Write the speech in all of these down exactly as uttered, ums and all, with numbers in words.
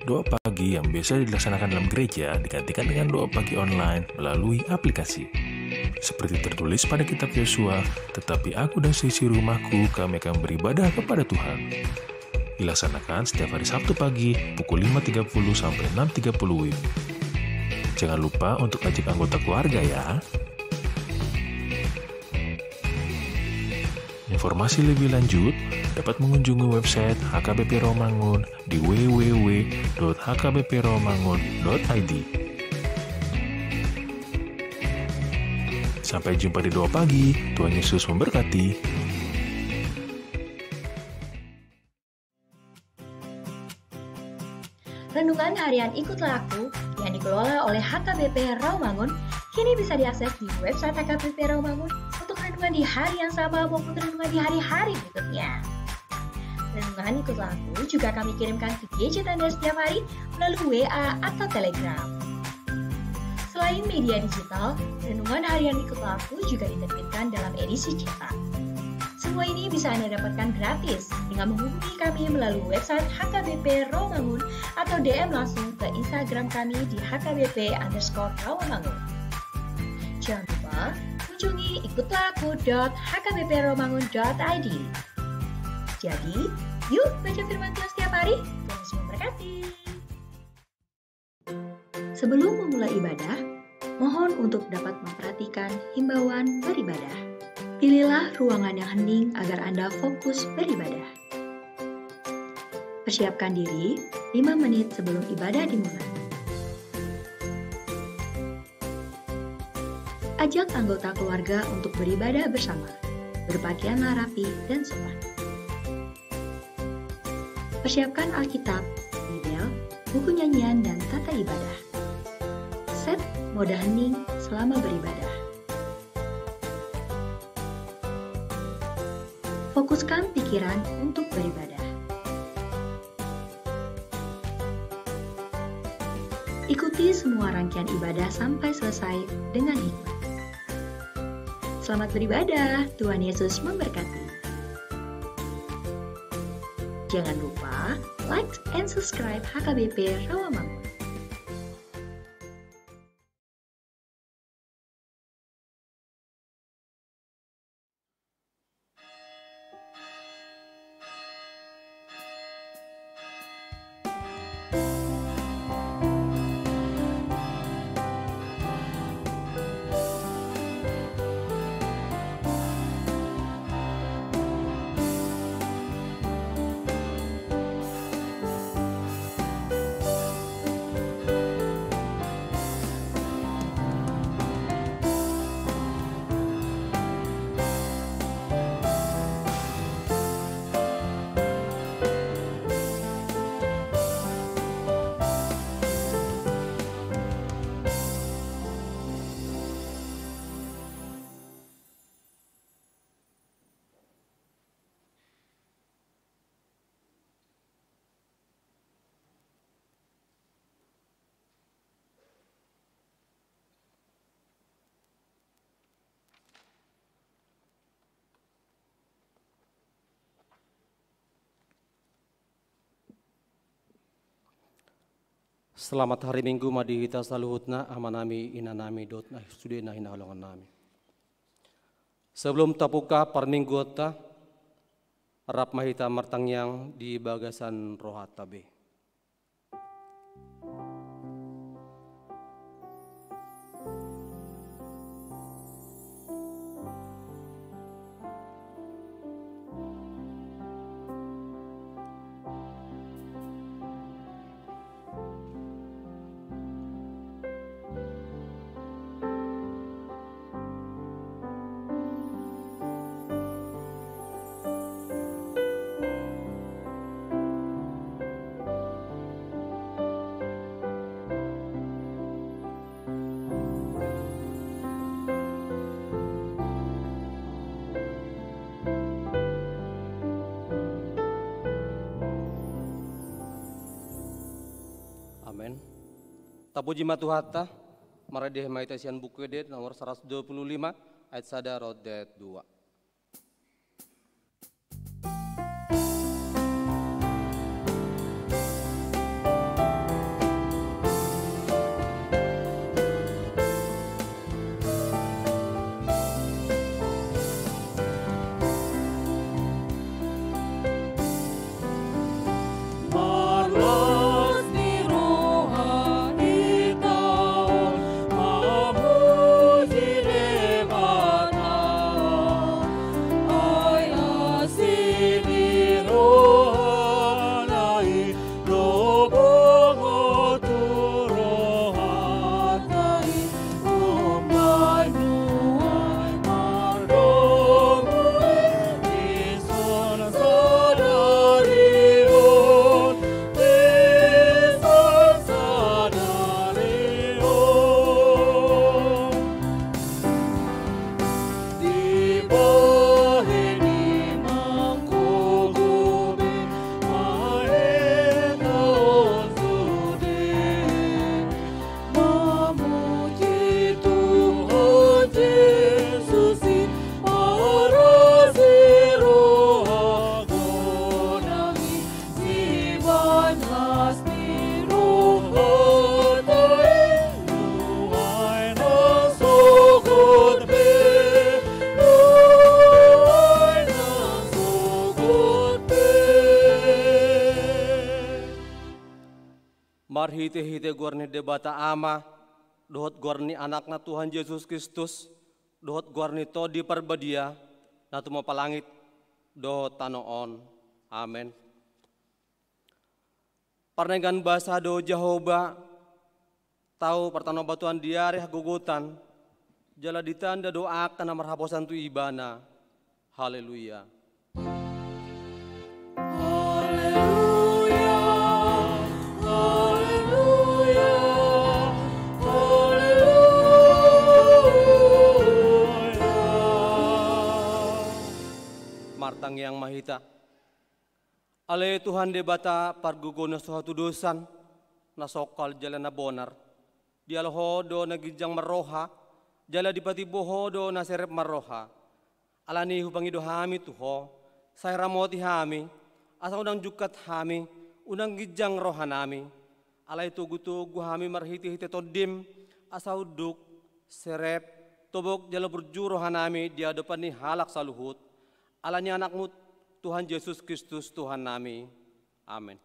Doa pagi yang biasa dilaksanakan dalam gereja digantikan dengan doa pagi online melalui aplikasi. Seperti tertulis pada kitab Yosua, "Tetapi aku dan seisi rumahku, kami akan beribadah kepada Tuhan." Dilaksanakan setiap hari Sabtu pagi pukul lima tiga puluh sampai enam tiga puluh W I B. Jangan lupa untuk ajak anggota keluarga ya. Informasi lebih lanjut dapat mengunjungi website H K B P Rawamangun di w w w dot h k b p rawamangun dot i d. Sampai jumpa di doa pagi. Tuhan Yesus memberkati. Renungan Harian Ikutlah Aku yang dikelola oleh H K B P Rawamangun kini bisa diakses di website H K B P Rawamangun untuk renungan di hari yang sama maupun renungan di hari-hari berikutnya. Renungan Ikutlah Aku juga kami kirimkan ke gadget Anda setiap hari melalui W A atau Telegram. Selain media digital, Renungan Harian Ikutlah Aku juga diterbitkan dalam edisi cetak. Semua ini bisa Anda dapatkan gratis dengan menghubungi kami melalui website H K B P Rawamangun atau D M langsung ke Instagram kami di H K B P underscore Rawamangun. Jangan lupa kunjungi ikutlah aku dot h k b p rawamangun dot i d. Jadi, yuk baca firman Tuhan setiap hari. Tuhan Yesus memberkati. Sebelum memulai ibadah, mohon untuk dapat memperhatikan himbauan beribadah. Pilihlah ruangan yang hening agar Anda fokus beribadah. Persiapkan diri lima menit sebelum ibadah dimulai. Ajak anggota keluarga untuk beribadah bersama. Berpakaianlah rapi dan sopan. Persiapkan Alkitab, Bibel, buku nyanyian, dan tata ibadah. Set mode hening selama beribadah. Fokuskan pikiran untuk beribadah. Ikuti semua rangkaian ibadah sampai selesai dengan hikmat. Selamat beribadah, Tuhan Yesus memberkati. Jangan lupa like and subscribe H K B P Rawamangun. Selamat hari Minggu ma di hita saluhutna, amanami, inanami, dohot na sude na hinaholongannami. Sebelum tabuka parmingguonta, rap ma hita martangiang di bagasan rohanta be. Amen. Tapuji ma Tuhanta. Marende ma hita sian Buku Ende nomor saratus dua pulu lima, ayat sada ro di ayat dua. Marhite-hite goar ni Debata Ama, dohot goar ni Anakna Tuhan Jesus Kristus, dohot goar ni Tondi Parbadia, na tumompa langit dohot tano on. Amen. Parnaengan basa do Jahowa, tau partanobatuan di ari hagogotan, jala ditanda do angka na marhaposan tu Ibana. Haleluya. Haleluya, haleluya, haleluya. Martangiang ma hita. Ale Tuhan Debata, pargogo na so hatudosan, na songkal jala na bonar. Dialo Ho do na ginjang marroha, jala dipatimbo Ho do na serep marroha. Alani i hupangido hami tu Ho, sai ramoti hami, asa unang jungkat hami, unang ginjang rohanami. Alai togu-togu hami marhite-hite Tondim, asa unduk, serep, tobok jala burju rohanami di adopan ni halak saluhut. Alani Anakmu, Tuhan Jesus Kristus, Tuhannami. Amen.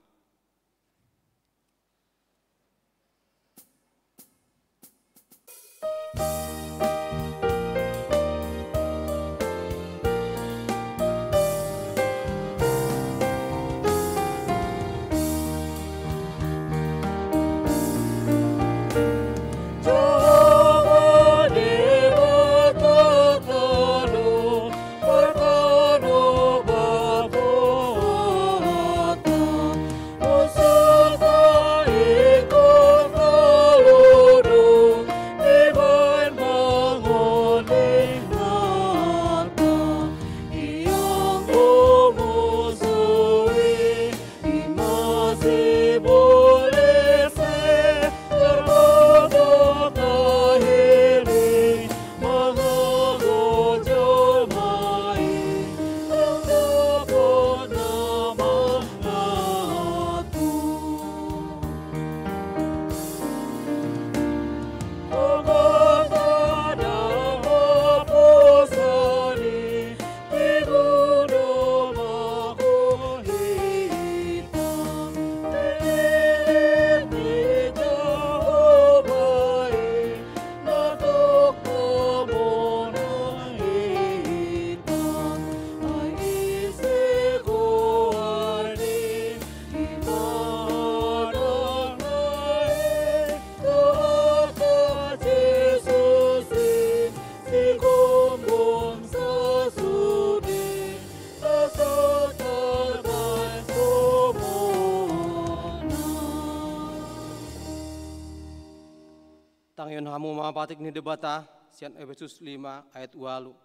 Tangihon hamu ma patik ni Debata, sian Epesus lima ayat ualu.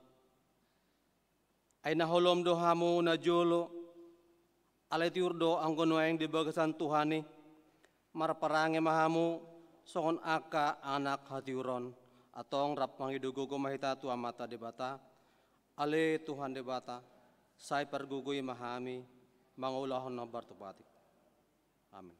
Ai na holom do hamu najolo, alai tiur do anggo nuaeng di bagasan Tuhan i, marparange ma hamu songon angka anak hatiuron, antong rap mangido gogo ma hita tu Amanta Debata. Ale Tuhan Debata, sai pargogoi ma hami, mangulahon na hombar tu patik. Amen.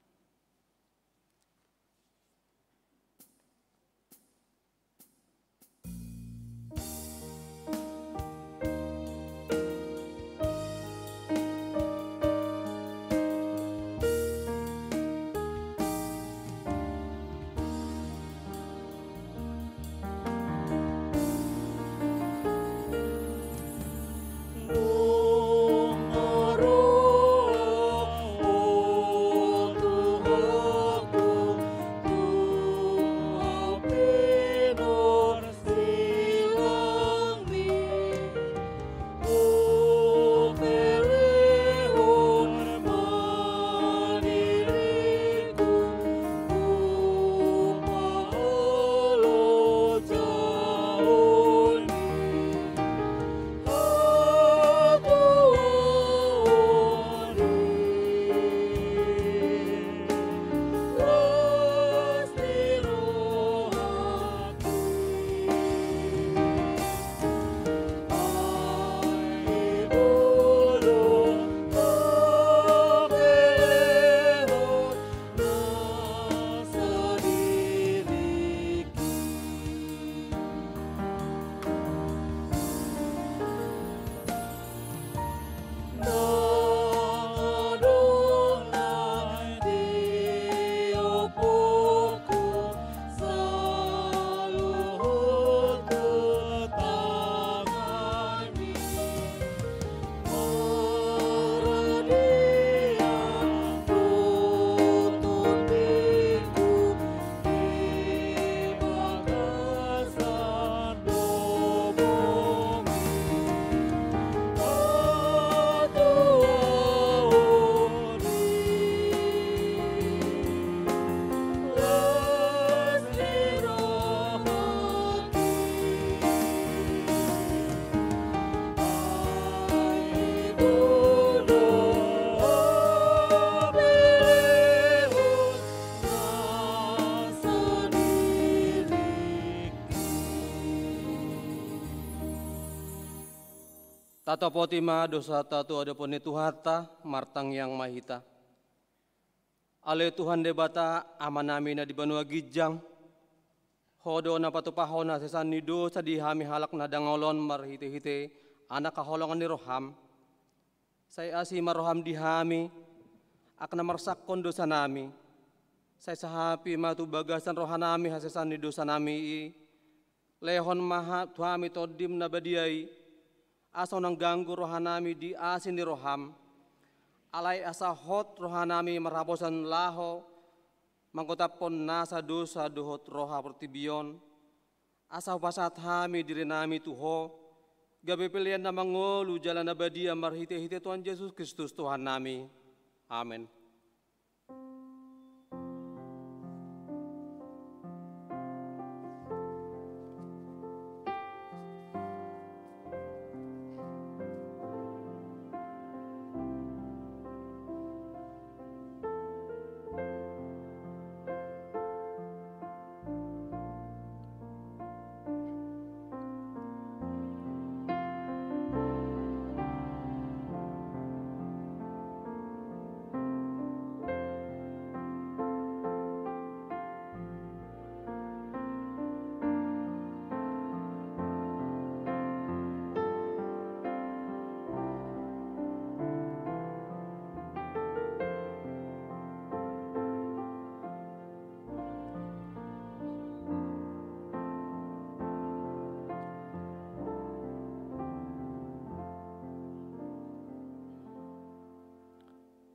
Tatopoti ma dosanta tu adopan ni Tuhanta, martangiang ma hita. Ale Tuhan Debata, Amanami na di banua ginjang, Ho do na patupahon hasesaan ni dosa di hami halak na dangol on marhitehite Anak haholongan ni roham. Sai asi ma roham di hami, angka na marsangkon dosanami. Sai sahapi ma tu bagasan rohanami hasesaan ni dosanami i, lehon ma ha-, tu hami Tondim na badia i, asa unang ganggu rohanami di asi ni roham. Alai asa hot rohanami marhaposan laho manggotaphon nasa dosa dohot roha portibi on, asa hupasahat hami dirinami tu Ho, gabe pelean na mangolu jala na badia marhitehite Tuhan Jesus Kristus Tuhannami. Amen.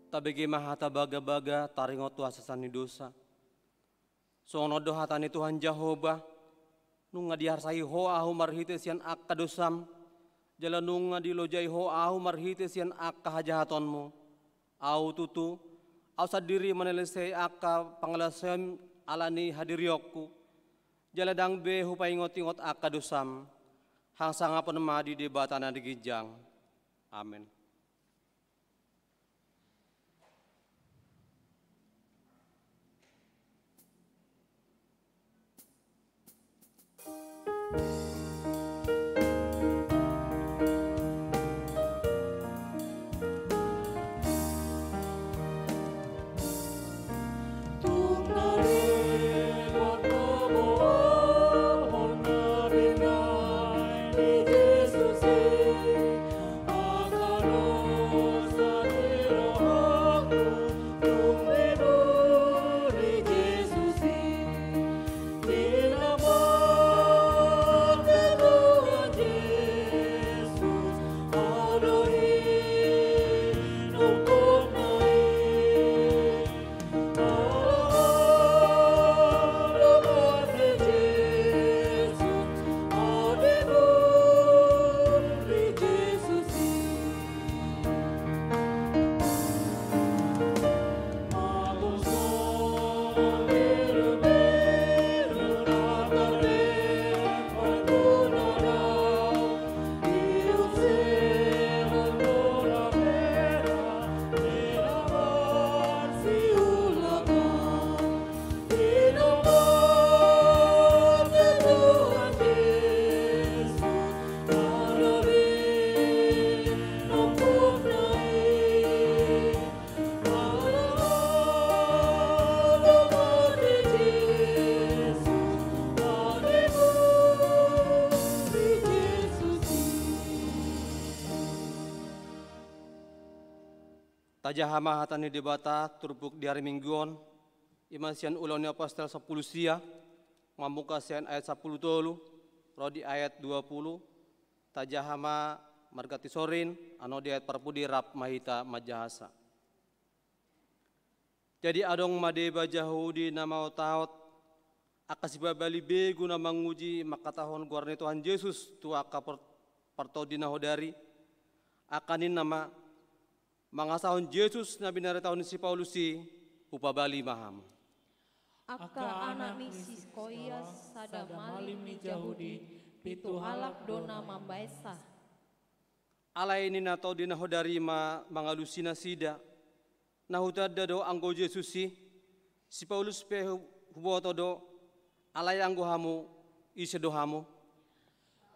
Tabege ma hata bagabaga taringot tu hasesaan ni dosa. Songon on do hata ni Tuhan Jahowa: Nunga diarsai Ho ahu marhite sian angka dosam, jala nunga dilojai Ho ahu marhite sian angka hajahatonmu. Ahu tutu, ahu sandiri manalehon angka pangalaosionmi ala ni hadirionku, jala ndang be hupaingotingot angka dosam. Hasangapon ma di Debata na di ginjang. Amen. Tajaha ma hata ni Debata turpuk di ari Minggu on, i ma sian Ulaon ni Apostel sampulu sia, mamungka sian ayat sampulu tolu ro di ayat dua pulu. Tajaha ma marganti sorin, annon di ayat parpudi rap ma hita manjahasa. Jadi adong ma deba Jahudi na maotaot, angka sipabali begu na manguji mangkatahon goar ni Tuhan Jesus tu angka par-, partondi na hodari, angka ninna ma: Mangasahon Jesus na binaritahon ni si Paulus i, hupabali ma hamu. Angka anak ni si Skoias, sada malim ni Jahudi, pitu halak do na mambaensa. Alai ninna tondi na hodari ma mangalusi nasida: Na hutanda do anggo Jesus i, si Paulus pe hu-, huboto do, alai anggo hamu, ise do hamu?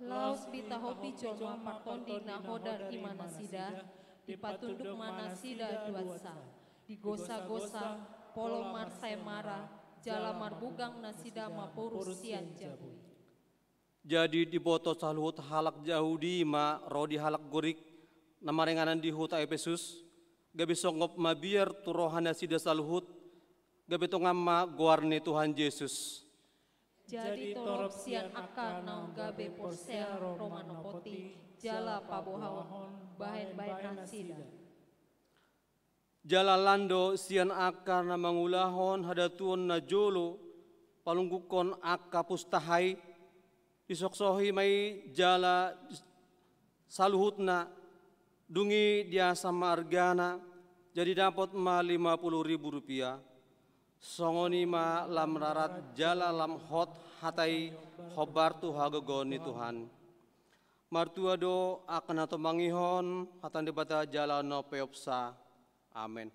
Laos ditahopi jolma partonding na hodar i ma nasida, dipatunduk ma nasida duansa, digosagosa, polom marsayamara, jala marbugang nasida mamporu sian jabu i. Jadi diboto saluhut halak Jahudi ma ro di halak Gorik na maringanan di huta Epesus, gabe songop mabiar tu roha nasida saluhut, gabe tongan ma goar ni Tuhan Jesus. Jadi torop sian angka naung gabe porsea ro manopoti jala paboahon bahenbahen nasida. Jala lan do sian angka na mangulahon hadatuon na jolo palungguhon angka pustah i, disoksohi ma i jala saluhutna, dung i diasa ma argana, jadi dapot ma lima puluh ribu rupiah. Songon i ma lam rarat jala lam hot hata i hombar tu hagogoon ni Tuhan. Martua do angka na tumangihon hata ni Debata jala na peopsa. Amen.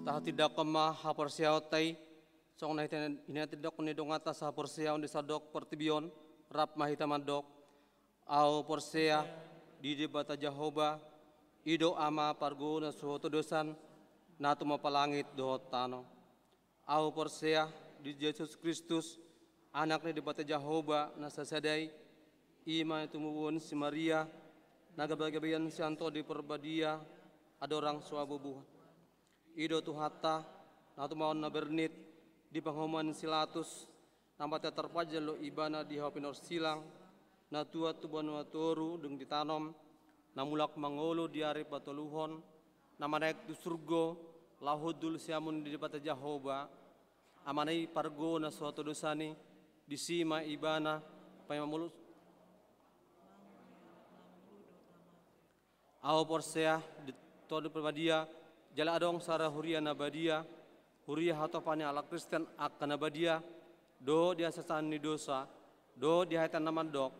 Tahatindangkon ma haporseaonta i, songon na hita-, hinatindangkon ni donganta sahaporseaon di sandok portibi on, rap ma hita mandok. Ahu porsea di Debata Jahowa, i do Ama parguru na so hutodosan, na tumompa langit dohot tano. Ahu porsea di Jesus Kristus, Anak ni Debata Jahowa na sasada i, i ma na tumubuhon si Maria, na gabegabeion sian Tondi Parbadia, andorang so habubuhan. I do Tuhanta, na tumaon na bernit, di pangomoan ni si Latus, na mate tarpanjalo Ibana di hau pinorsilang, na tuat tu banua toru dung ditanom, na mulak mangolu di ari patoluhon, na manaek tu surgo, laho hundul siamun ni Debata Jahowa, Amana i parguru na so hutodosan i, disi ma Ibana, paima mulus. Ahu porsea di Tondi Parbadia, jala adong sada huria na badia, huria hatopan ni halak Kristen angka na badia, dohot di hasasahan ni dosa, dohot di hata na mandok,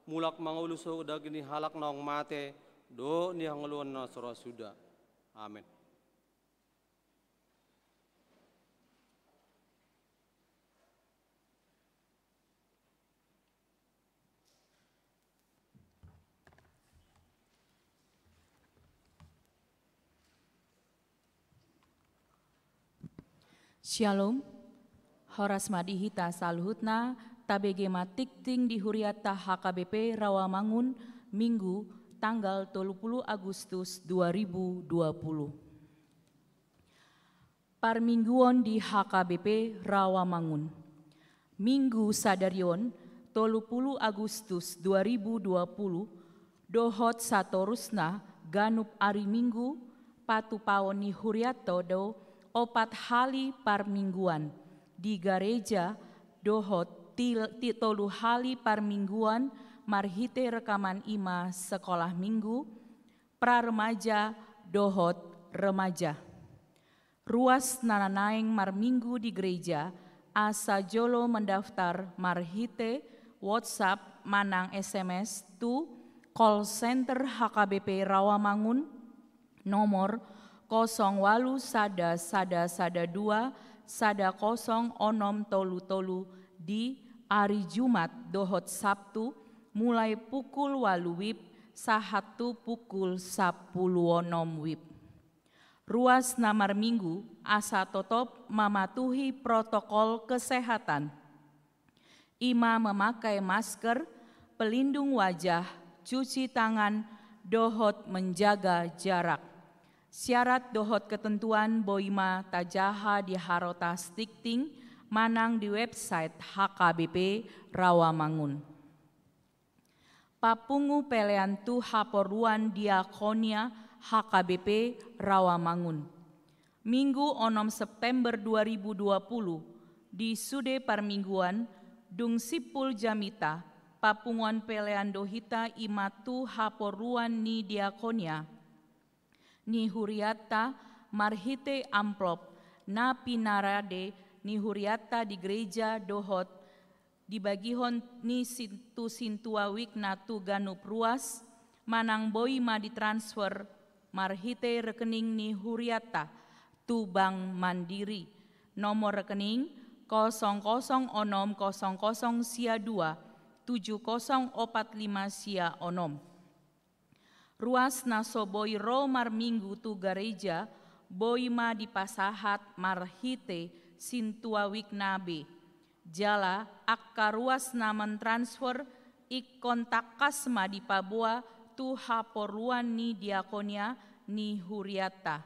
mulak mangolu so daging ni halak naung mate, dohot ni hangoluan na so ra suda. Amen. Syalom. Horas ma di hita saluhutna, tabege ma tingting di huriata H K B P Rawamangun, Minggu, tanggal tolu pulu Agustus dua ribu dua pulu. Parmingguon di H K B P Rawamangun. Minggu sadari on, tolu pulu Agustus dua ribu dua pulu, dohot satorusna ganup ari Minggu, patupaon ni hurianta do opat hali parmingguan di gareja, dohot til-, ti-, tolu hali parmingguan marhite rekaman i ma sekolah Minggu, pra remaja dohot remaja. Ruas na naeng marminggu di gereja, asa jolo mendaftar marhite WhatsApp manang S M S tu call center H K B P Rawamangun, nomor kosong walu sada sada sada dua sada kosong onom tolu tolu di ari Jumat dohot Sabtu, mulai pukul walu wib sahat tu pukul sapulu onom wib. Ruas na marminggu asa totop mamatuhi protokol kesehatan. I ma memakai masker, pelindung wajah, cuci tangan, dohot menjaga jarak. Syarat dohot ketentuan boi ma tajaha di harotas tingting manang di website H K B P Rawamangun. Papungu pelean tu haporluan diakonia H K B P Rawamangun. Minggu onom September dua ribu dua pulu, di sude parmingguan, dung simpul jamita, papunguan pelean do hita i ma tu haporluan ni diakonia ni hurianta marhite amplop na pinarade ni hurianta di gereja dohot dibagihon ni sin-, tu sintua wikna tu ganup ruas, manang boi ma ditransfer marhite rekening ni hurianta tu Bank Mandiri, nomor rekening kosong kosong onom kosong kosong sia dua tujuh kosong opat lima sia onom. Ruas na so boi ro marminggu tu gareja, boi ma dipasahat marhite sintua wikna be. Jala angka ruas na mentransfer ingkon tangkas ma dipaboa tu haporluan ni diakonia ni hurianta.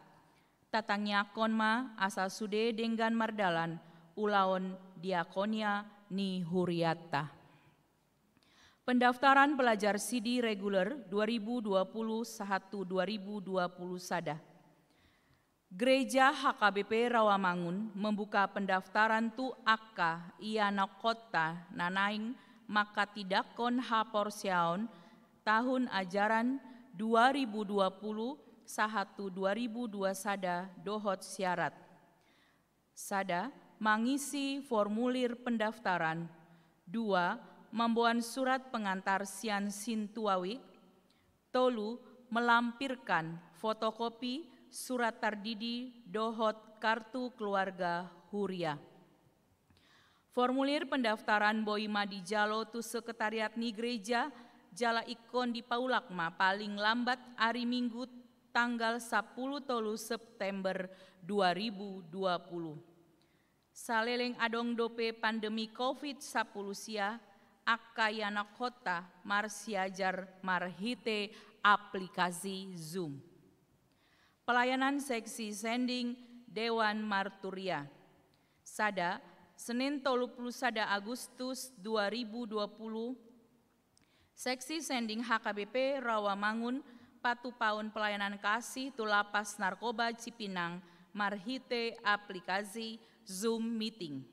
Tatangiangkon ma asa sude denggan mardalan ulaon diakonia ni hurianta. Pendaftaran pelajar sidi reguler dua ribu dua puluh satu dua ribu dua puluh sada. Gereja H K B P Rawamangun membuka pendaftaran tu angka ianakhonta na naeng manghatindanghon haporseaon tahun ajaran dua ribu dua puluh satu dua ribu dua sada dohot syarat. Sada, mangisi formulir pendaftaran. Dua, mamboan surat pengantar sian sintua wik. Tolu, melampirkan fotokopi surat tardidi dohot kartu keluarga huria. Formulir pendaftaran boi ma dijalo tu sekretariat ni gereja, jala ingkon dipaulak ma paling lambat ari Minggu tanggal sapuluh tolu September dua ribu dua puluh. Saleleng adong dope pandemi covid sapuluh sia, angka ianakhonta marsiajar marhite aplikasi Zoom. Pelayanan seksi sending Dewan Marturia. Sada, Senin tolu puluh sada Agustus dua ribu dua puluh, seksi sending H K B P Rawamangun patupaon pelayanan kasih tu Lapas Narkoba Cipinang marhite aplikasi Zoom Meeting.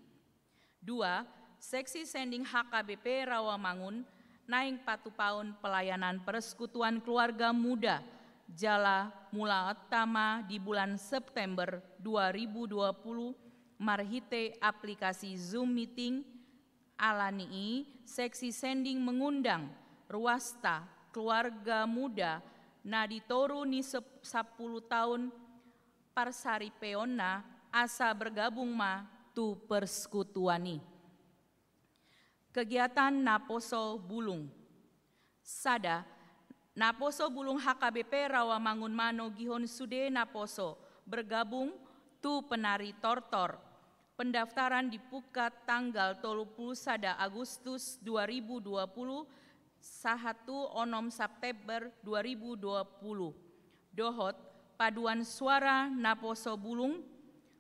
Dua, seksi sending H K B P Rawamangun naeng patupaon pelayanan Persekutuan Keluarga Muda jala mulaanta ma di bulan September dua ribu dua puluh marhite aplikasi Zoom Meeting. Ala ni i, seksi sending mengundang ruasta keluarga muda na di toru ni sep-, sapuluh taon parsaripeonna asa bergabung ma tu persekutuan i. Kegiatan naposo bulung. Sada, naposo bulung H K B P Rawamangun manogihon sude naposo bergabung tu penari tortor. Pendaftaran dipungka tanggal tolu puluh sada Agustus dua ribu dua puluh sahat tu onom September dua ribu dua puluh. Dohot paduan suara naposo bulung,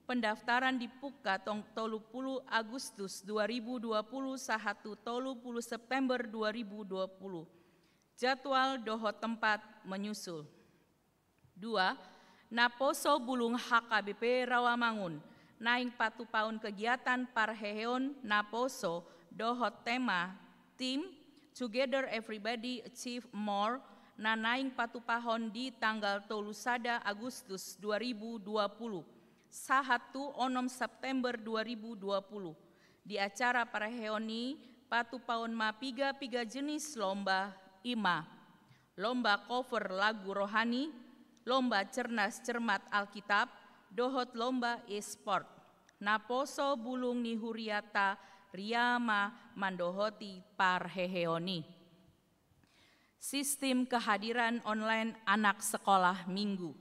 pendaftaran dipungka tong tolu puluh Agustus dua ribu dua puluh sahat tu tolu puluh September dua ribu dua puluh. Jadwal dohot tempat menyusul. Dua, naposo bulung H K B P Rawamangun, naeng patupaon kegiatan parheheon naposo dohot tema, tim, Together Everybody Achieve More, na naeng patupahon di tanggal tolu sada Agustus dua ribu dua puluh sahat tu onom September dua ribu dua puluh. Di acara parheheon i patupaon ma piga-piga jenis lomba, i ma lomba cover lagu rohani, lomba cerdas cermat Alkitab, dohot lomba e-sport. Naposo bulung ni huriata, ria ma mandohoti parheheon i. Sistim kehadiran online anak sekolah minggu.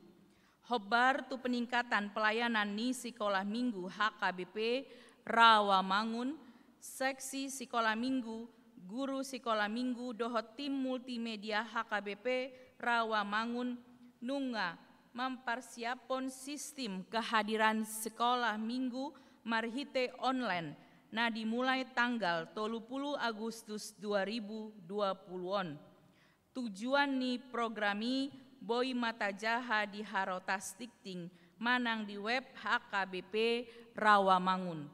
Hombar tu peningkatan pelayanan ni sikola minggu H K B P Rawamangun, seksi sikola minggu, guru sikola minggu dohot tim multimedia H K B P Rawamangun nunga mamparsiaphon sistim kehadiran sikola minggu marhite online na dimulai tanggal tolu puluh Agustus dua ribu dua puluh on. Tujuan ni program i boi ma tajaha di harotas tingting manang di web H K B P Rawamangun.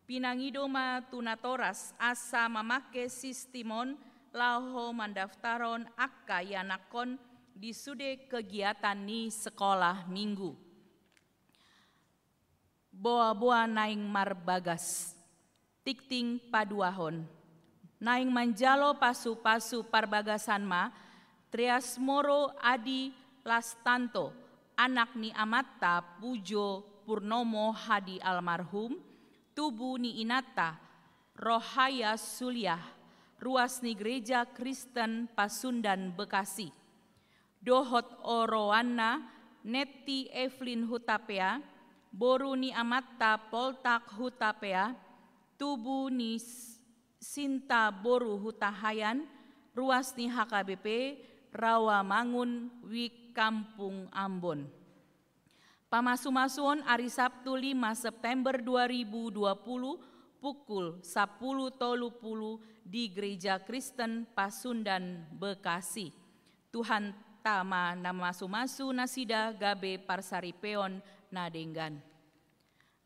Pinangido ma tu natoras asa mamangke sistim on laho mandaftarhon angka ianakhon di sude kegiatan ni sekolah minggu. Boa-boa naeng marbagas. Tingting paduahon. Naeng manjalo pasu-pasu parbagasan ma Triasmoro Adi Lastanto, anak ni amanta Pujo Purnomo Hadi almarhum, tubu ni inanta Rohaya Suliah, ruas ni Gereja Kristen Pasundan Bekasi. Dohot oroanna Netti Evelyn Hutapea, boru ni amanta Poltak Hutapea, tubu ni S-, Sinta boru Hutahayan, ruas ni H K B P Rawamangun, Wik Kampung Ambon. Pamasu-masuon ari Sabtu lima September dua ribu dua puluh, pukul sapuluh tolu puluh di Gereja Kristen Pasundan Bekasi. Tuhanta ma na masu-masu nasida gabe parsaripeon na denggan.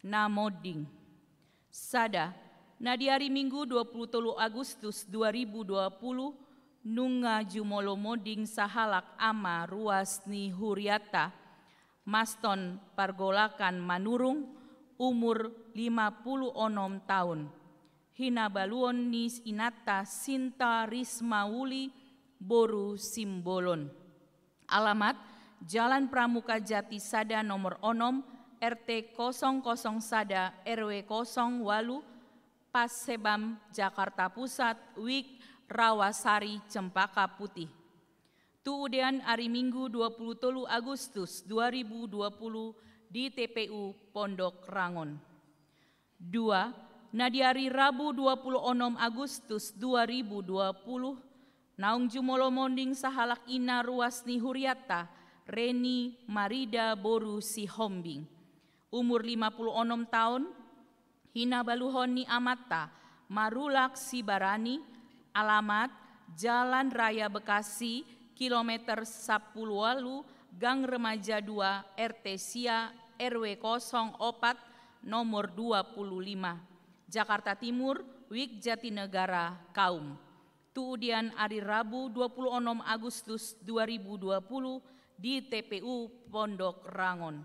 Na monding. Sada, na di ari Minggu dua puluh tolu Agustus dua ribu dua puluh, nunga jumolo monding sahalak ama ruas ni huriata, Maston Pargolakan Manurung, umur lima puluh onom taon. Hinabaluon ni inanta Sinta Risma Uli, boru Simbolon. Alamat, Jalan Pramuka Jati sada nomor onom, R T kosong kosong sada, R W kosong walu, Pasebam, Jakarta Pusat, Wik Rawasari Cempaka Putih. Tu udean ari Minggu dua puluh tolu Agustus dua ribu dua puluh di T P U Pondok Rangon. Dua, na di ari Rabu dua puluh onom Agustus dua ribu dua puluh, naung jumolo monding sahalak ina ruas ni huriata, Reni Marida boru Sihombing. Umur lima puluh onom taon, hinabaluhon ni amanta, Marulak Sibarani, alamat, Jalan Raya Bekasi, kilometer sapuluh walu, Gang Remaja dua, R T sia, R W kosong opat, nomor dua puluh lima, Jakarta Timur, Wik Jatinegara, Kaum. Tu udean ari Rabu dua puluh onom Agustus dua ribu dua puluh di T P U Pondok Rangon.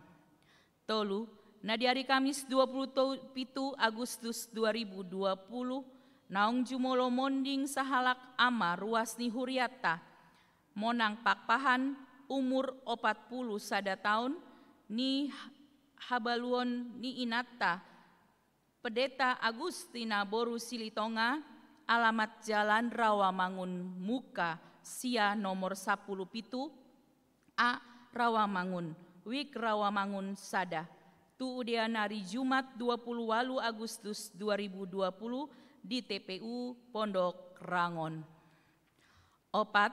Tolu, na di ari Kamis dua puluh pitu Agustus dua ribu dua puluh, naung jumolo monding sahalak ama ruas ni huriata, Monang Pakpahan, umur opat puluh sada taon, ni habaluon ni inanta, Pendeta Agustina boru Silitonga, alamat Jalan Rawamangun Muka sia nomor sapuluh pitu A, Rawamangun, Wik Rawamangun sada. Tu udean ari Jumat dua puluh walu Agustus dua ribu dua puluh di T P U Pondok Rangon. Opat,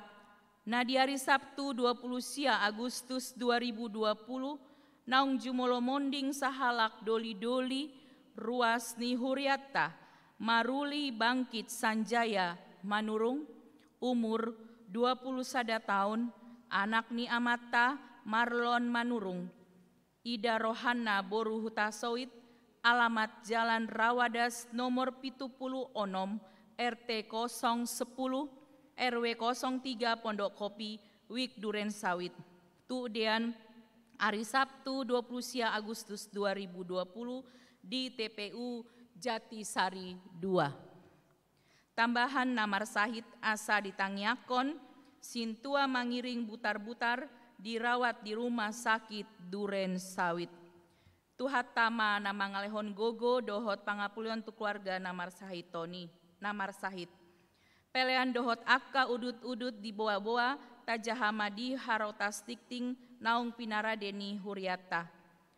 na di ari Sabtu dua puluh sia Agustus dua ribu dua puluh, naung jumolo monding sahalak doli-doli ruas ni huriatta, Maruli Bangkit Sanjaya Manurung, umur dua puluh sada taon, anak ni amanta Marlon Manurung. Ida Rohanna boru Hutasoit, alamat Jalan Rawadas nomor pitu pulu onom, R T kosong sepuluh, R W kosong tiga Pondok Kopi, Wijk Duren Sawit. Tudean, ari Sabtu dua puluh sia Agustus dua ribu dua puluh di T P U Jatisari dua. Tambahan na marsahit asa ditangiangkon, sintua mangiring butar-butar dirawat di rumah sakit Duren Sawit. Tuhanta ma na mangalehon gogo dohot pangapulion tu keluarga na marsahit on i, na marsahit. Pelean dohot angka udut-udut diboa-boa, tajaha ma di harotas tingting naung pinarade ni huriatta.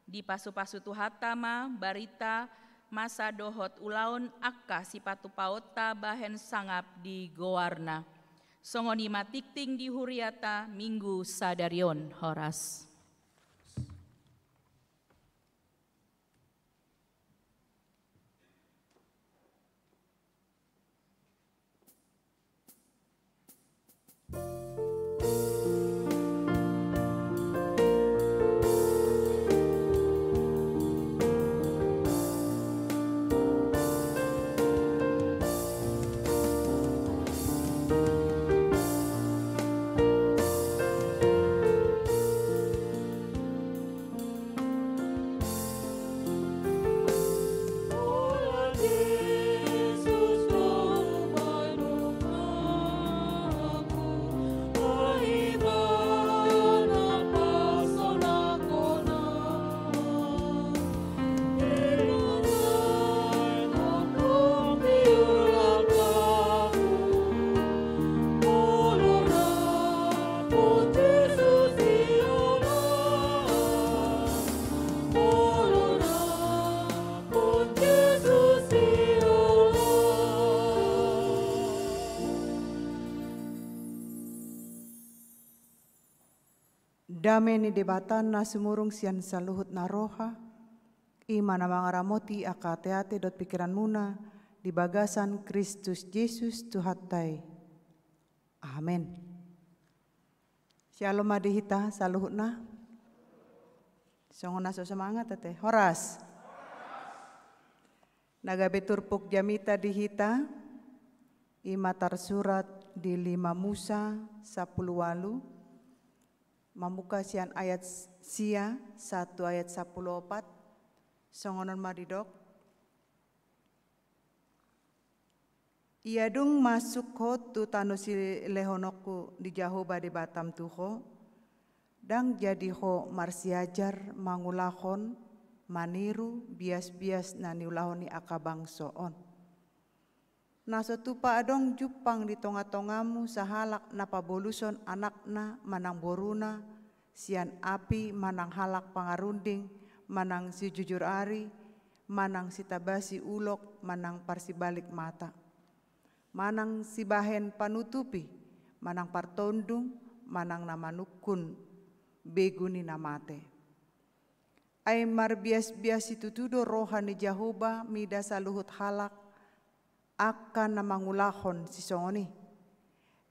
Dipasu-pasu Tuhanta ma barita, masa dohot ulaon angka sipatupaonta bahen sangap di goarna. Songon i ma tingting di huriatta Minggu sadari on. Horas. Dame ni Debata na sumurung sian saluhut na roha, i ma na mangaramoti angka ateate dohot pingkiranmuna di bagasan Kristus Jesus Tuhanta i. Amen. Syalom ma di hita saluhutna. Songon na so semangat ate. Horas. Na gabe turpuk jamita di hita, i ma tarsurat di lima Musa sampulu ualu, mamungka sian ayat sia sahat tu ayat sampulu opat, songon on ma didok. Ia dung masuk ho tu tano silehononku ni Jahowa Debatam tu ho, ndang jadi ho marsiajar mangulahon, maniru biasbias na niulahon ni angka bangso on. Na so tupa adong jumpang di tongatongamu sahalak na paboluson anakna manang boruna sian api, manang halak pangarunding, manang sijujur ari, manang sitabasi ulok, manang parsibalik mata, manang sibahen panutupi, manang partondung, manang na manungkun begu ni na mate. Ai marbiasbias situtu do roha ni Jahowa mida saluhut halak angka na mangulahon sisongon i.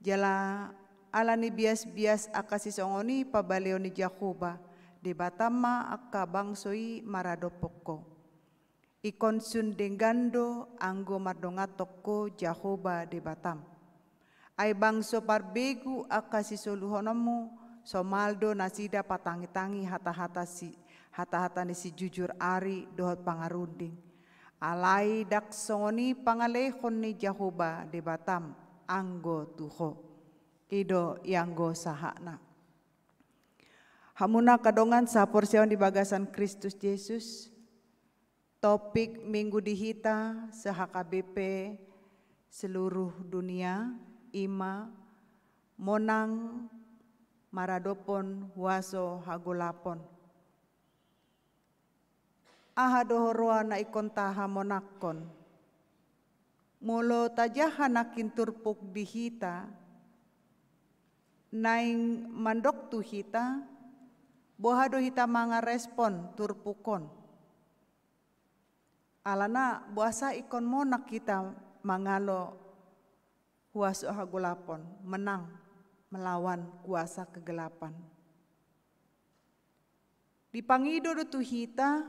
Jala ala ni biasbias angka sisongon i pabaleon ni Jahowa Debatam ma angka bangso i maradophon ho. Ingkon sun denggan do anggo mardonganhon ho Jahowa Debatam. Ai bangso parbegu angka sisoluhononmu, somal do nasida patangitangi hatahata si, hatahata ni sijujur ari dohot pangarunding. Alai ndang songon i pangalehon ni Jahowa Debatam anggo tu ho. I do ianggo sahatna. Hamuna angka dongan sahaporseaon di bagasan Kristus Jesus, topik Minggu di hita se-H K B P seluruh dunia i ma monang maradophon huaso hagolapon. Aha do huroha na ingkon tahamonangkon? Molo tajaha nangkin turpuk di hita, Naeng mandok tu hita, boha do hita mangarespon turpuk on. Alana boasa ingkon monang hita mangalo huaso hagolapon, menang melawan kuasa kegelapan. Dipangido do tu hita,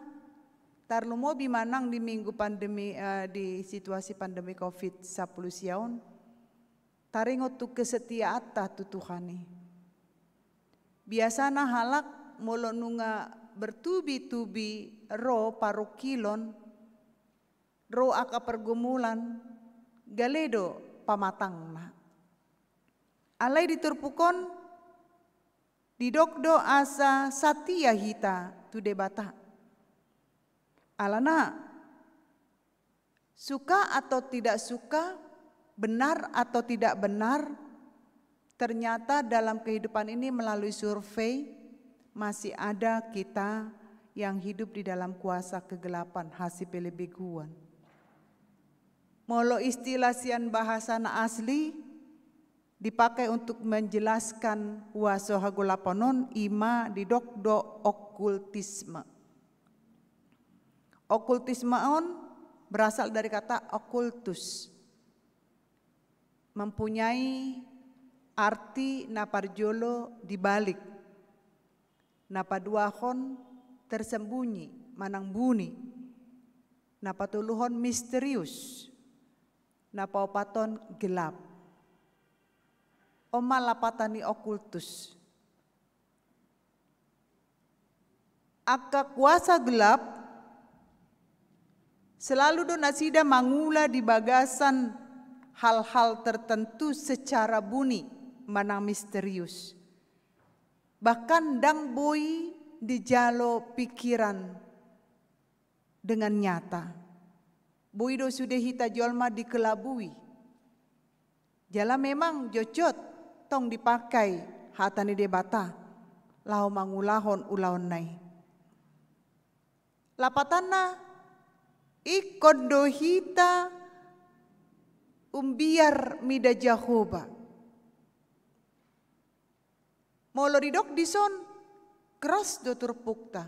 tarlumobi manang di minggu pandemi, eh, di situasi pandemi covid sampulu sia on, taringot tu kesetiaanta tu Tuhan i. Biasana halak molo nunga bertubi-tubi ro parungkilon, ro angka pergumulan, gale do pamatangna. Alai di turpuk on, didok do asa satia hita tu Debata. Alana, suka atau tidak suka, benar atau tidak benar, ternyata dalam kehidupan ini melalui survei, masih ada kita yang hidup di dalam kuasa kegelapan, hasipelebeguan. Molo istilah sian bahasa na asli, dipakai untuk menjelaskan huaso hagolapon on, ima didok do okultisme. Okultisme on berasal dari kata occultus, mempunyai arti na parjolo dibalik, na paduahon tersembunyi, manang buni, na patoluhon misterius, na paopathon gelap. On ma lapatan ni okultus. Angka kuasa gelap selalu do nasida mangula di bagasan hal-hal tertentu secara buni manang misterius. Bahkan ndang boi dijalo pikiran dengan nyata. Boi do sude hita jolma dikelabui. Jala memang jotjot tong dipakai hata ni Debata laho mangulahon ulaonna i. Lapatanna, ingkon do hita umbiar mida Jahowa. Molo didok dison, keras do turpukta.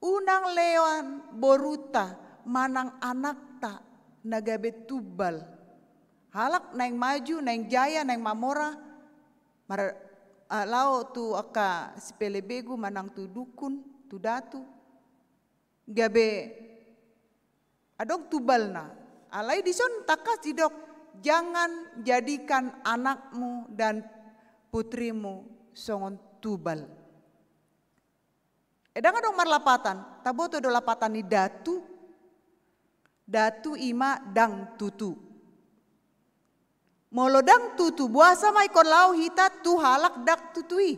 Unang lean borunta manang anakta na gabe tumbal. Halak naeng maju, naeng jaya, naeng mamora, mar-, ah, laho tu angka sipelebegu manang tu dukun, tu datu. Gabe adong tumbalna. Alai dison tangkas didok, jangan jadikan anakmu dan putrimu songon tumbal. Ndang adong marlapatan, taboto do lapatan ni datu. Datu ima ndang tutu. Molo ndang tutu, boasa ma ingkon laho hita tu halak ndang tutu i?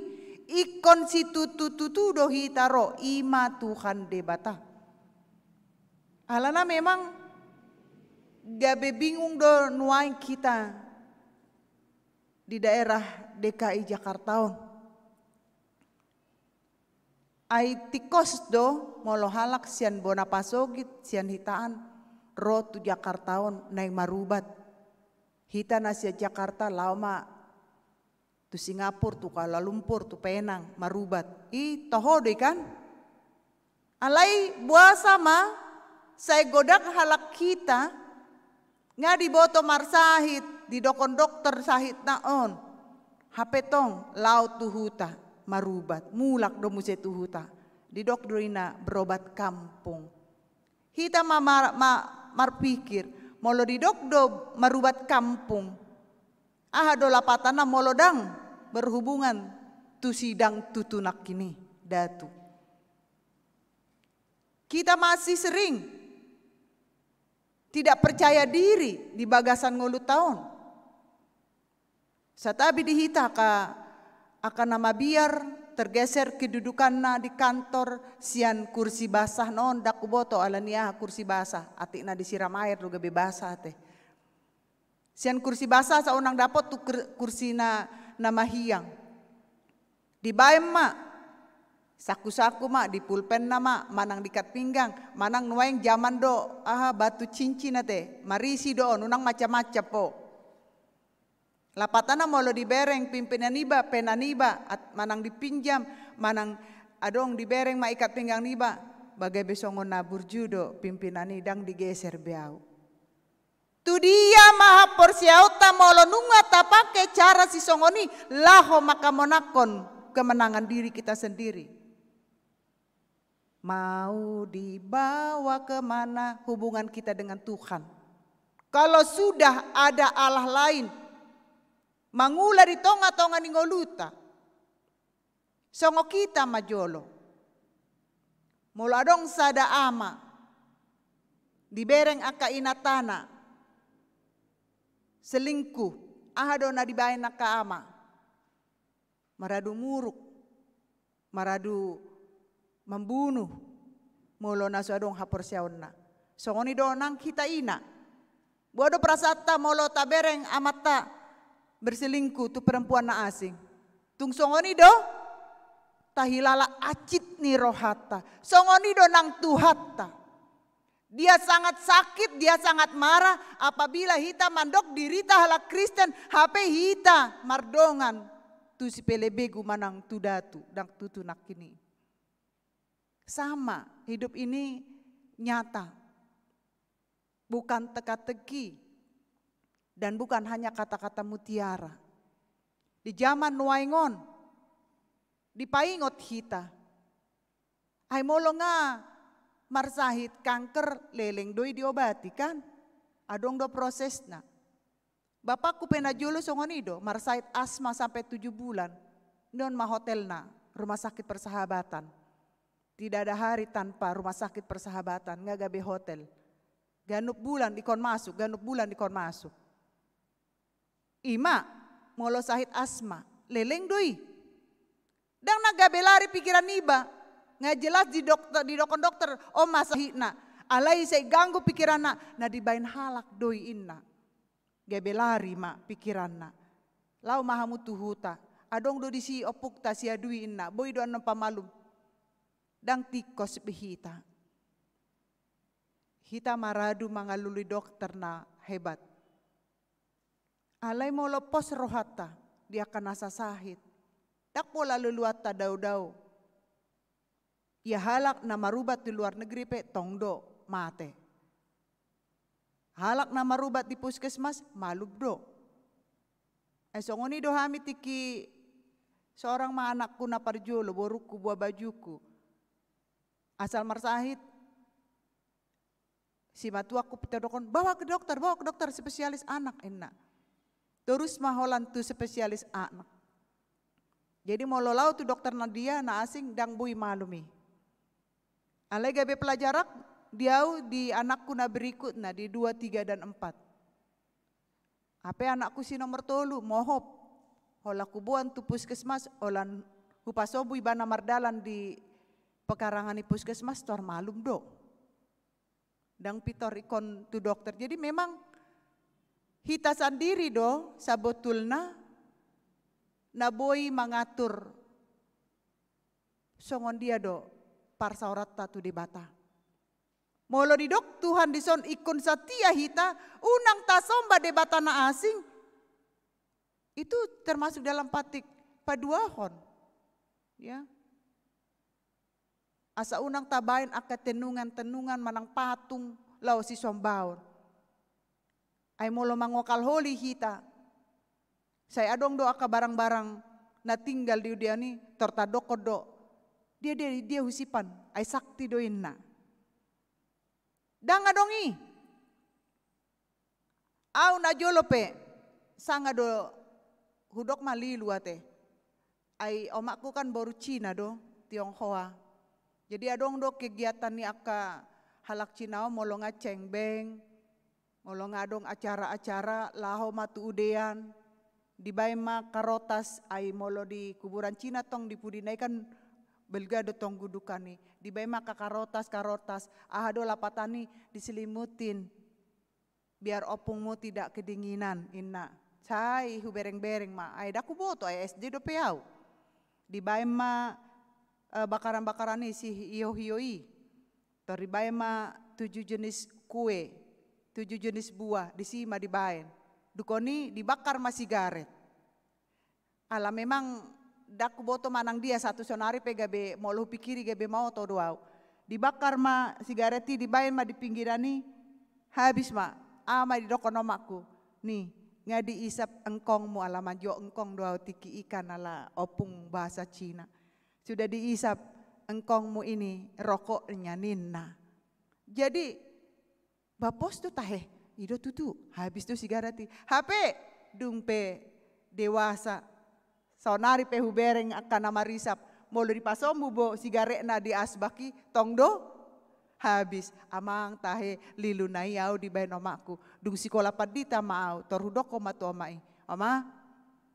Ingkon situtu-tutu do hita ro, ima Tuhan Debata. Alana memang gabe bingung do nuaeng hita di daerah D K I Jakarta on. Ai tingkos do molo halak sian bona pasogit, sian hitaan, ro tu Jakarta on naeng marubat. Hita na sian Jakarta laho ma tu Singapura, tu Kuala Lumpur, tu Penang, marubat. I toho do i kan? Alai boasa ma sai godang halak hita, nga diboto marsahit, didokon dokter sahitna on. Hape tong laho tu huta marubat, mulak do muse tu huta. Didok do ina berobat kampung. Hita ma mar-, ma-, marpikir, molo didok do marubat kampung, aha do lapatanna molo ndang berhubungan tu si ndang tutu nangkin i, datu. Kita masih sering tidak percaya diri di bagasan ngolunta on. Santabi di hita angka, angka na mabiar tergeser kedudukanna di kantor sian kursi basah na on, ndang huboto ala ni aha kursi basah, atik na disiram air do gabe basah ate. Sian kursi basah asa unang dapot tu kur-, kursi na, na mahiang. Dibaen ma, saku-saku ma, di pulpenna ma, manang di ikat pinggang, manang nuaeng jaman do, aha, batu cincin ate, marisi do on, unang macam-macam po. Lapatanna molo dibereng pimpinan iba, pena niba, at-, manang dipinjam, manang adong dibereng ma ikat pinggang niba, ba gabe songon na burju do pimpinan i, ndang digeser be au. Tu dia ma haporseaonta molo nunga tapake cara sisongon i, laho mangkamonangkon kemenangan diri kita sendiri? Mau dibawa kemana hubungan kita dengan Tuhan? Kalau sudah ada allah lain mangula di tonga-tonga ni ngoluta, songon hita ma jolo. Molo adong sada ama dibereng angka inantana selingkuh, aha do na dibaen angka ama? Maradu muruk, maradu mambunuh, molo na so adong haporseaonna. Songon i do nang hita ina. Boha do perasaanta molo tabereng amanta berselingkuh tu perempuan na asing? Tung songon i do, tahilala hansit ni rohanta. Songon i do nang Tuhanta. Dia sangat sakit, dia sangat marah apabila hita mandok dirita halak Kristen, hape hita mardongan tu sipelebegu manang tu datu, ndang tutu nangkin i. Sama, hidup ini nyata. Bukan teka-teki dan bukan hanya kata-kata mutiara. Di zaman nuaeng on, dipaingot hita. Ai molo nga marsahit kanker, leleng do i diobati, kan? Adong do prosesna. Bapakku pe na jolo songon i do, marsahit asma sampe tujuh bulan. Nion ma hotelna, Rumah Sakit Persahabatan. Tidak ada hari tanpa Rumah Sakit Persahabatan, nga gabe hotel. Ganup bulan ingkon masuk, ganup bulan ingkon masuk. Ima, molo sahit asma, leleng do i. Ndang na gabe lari pikiran niba. Nga jelas di dokter, didokon dokter, on ma sahitna. Alai sai ganggu pikiranna, na dibaen halak do i inna. Gabe lari ma pikiranna. Laho ma hamu tu huta. Adong do disi ompungta si Adui inna. Boi do annon pamalum. Ndang tingkos be hita. Hita maradu mangalului dokter na hebat. Alai molo pos rohanta di angka na sasahit, ndang pola luluanta dao-dao. Ia halak na marubat di luar negeri pe tong do mate. Halak na marubat di puskesmas malum do. Ai songon i do hami tingki, seorang ma anakku na parjolo, borungku, buha bajungku. Asal marsahit, simatuangku pe tadokhon, "Bawa ke dokter, bawa ke dokter spesialis anak," inna. Torus ma holan tu spesialis anak. Jadi molo laho tu dokter na dia, na asing, ndang boi malum i. Alai gabe pelajaran di au, di anakku na berikutna, di dua, tiga, dan empat. Hape anakku si nomor tolu, mohop. Holan huboan tu puskesmas, holan hupasobu ibana mardalan di pekarangan ni puskesmas, tor malum do. Ndang pintor ingkon tu dokter. Jadi memang hita sandiri do sabotulna na boi mangatur songon dia do parsaoranta tu Debata. Molo didok Tuhan dison ingkon satia hita, unang tasomba debata na asing, itu termasuk dalam patik paduahon. Ya. Asa unang tabaen angka tenungan-tenungan manang patung laho sisombaon. Ai molo mangokalholi hita, sai adong do angka barang-barang na tinggal di udean i, tor tadokhon do, "Dia, dia, dia husimpan, ai sakti do inna." Ndang adong i. Au na jolo pe, sanga do hudok ma lilu ate. Ai omakku kan boru Cina do, Tionghoa. Jadi adong do kegiatan ni angka halak Cina on, molo nga cengbeng, molo nga adong acara-acara, laho ma tu udean, dibaen ma karotas, ai molo di kuburan Cina tong di pudi na i kan balga do tong gundukan i. Dibaen ma angka karotas, karotas, aha do lapatan i, diselimutin. "Biar ompungmu tidak kedinginan," inna. Sai hubereng-bereng ma, ai ndang huboto, ai S D dope au. Dibaen ma, eh, bakaran-bakaran i, sihio-hio i. Tor dibaen ma tujuh jenis kue, tujuh jenis buah, disi ma dibaen. Dung i dibakar ma sigaret. Ala memang ndang huboto manang dia, satu sonari pe gabe molo hupikiri gabe maoto do au. Dibakar ma sigaret i, dibaen ma di pinggiran i, habis ma. Aha ma didok omakku? Ni, nga diisap engkongmu, ala manjou engkong do au tingki i kan ala ompung bahasa Cina. Sudah diisap engkongmu ini rokoknya, ninna. Jadi, ba pos do tahe, i do tutu, habis do sigaret i. Hape, dung pe dewasa, sonari pe hubereng angka na marisap, molo dipasombu bo sigaretna di asbak i, tong do habis. Amang tahe, liluna i au dibaen omakku. Dung sikola pandita ma au, tor hudok ma tu omak i. Oma,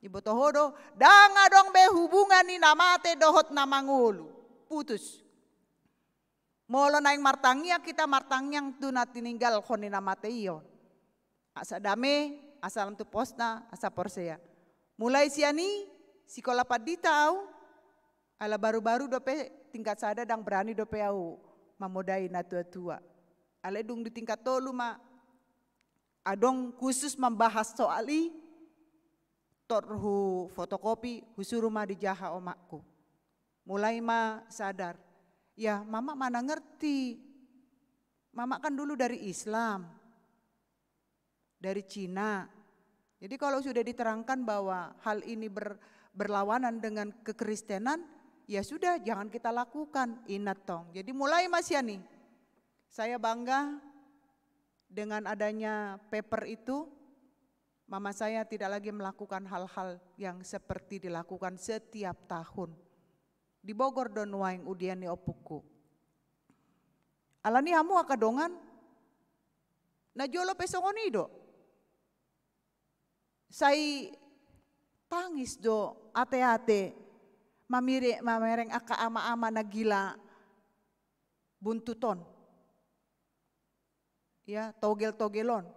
iboto ho do, ndang adong be hubungan ni na mate dohot na mangolu. Putus. Molo naeng martangiang hita, martangiang tu na tininggalhon ni na mate i on. Asa dame, asa lam tu posna, asa porsea. Mulai sian i, sikola pandita au, ala baru-baru dope tingkat sada, ndang berani dope au mamodai na tua-tua. Alai dung di tingkat tolu ma, adong khusus membahas soal i, tor hufotokopi, husuru ma dijaha omakku. Mulai ma sadar. Ya, mama mana ngerti. Mama kan dulu dari Islam, dari Cina. Jadi kalau sudah diterangkan bahwa hal ini ber-, berlawanan dengan kekristenan, ya sudah, jangan kita lakukan, inna tong. Jadi mulai ma sian i. Saya bangga dengan adanya paper itu, mama saya tidak lagi melakukan hal-hal yang seperti dilakukan setiap tahun. Di Bogor do nuaeng udian ni ompungku. Alani hamu angka dongan, na jolo pe songon i do. Sai tangis do ate-ate, mamire-, mamereng angka ama-ama na gila buntuton. Ya, togel-togel on.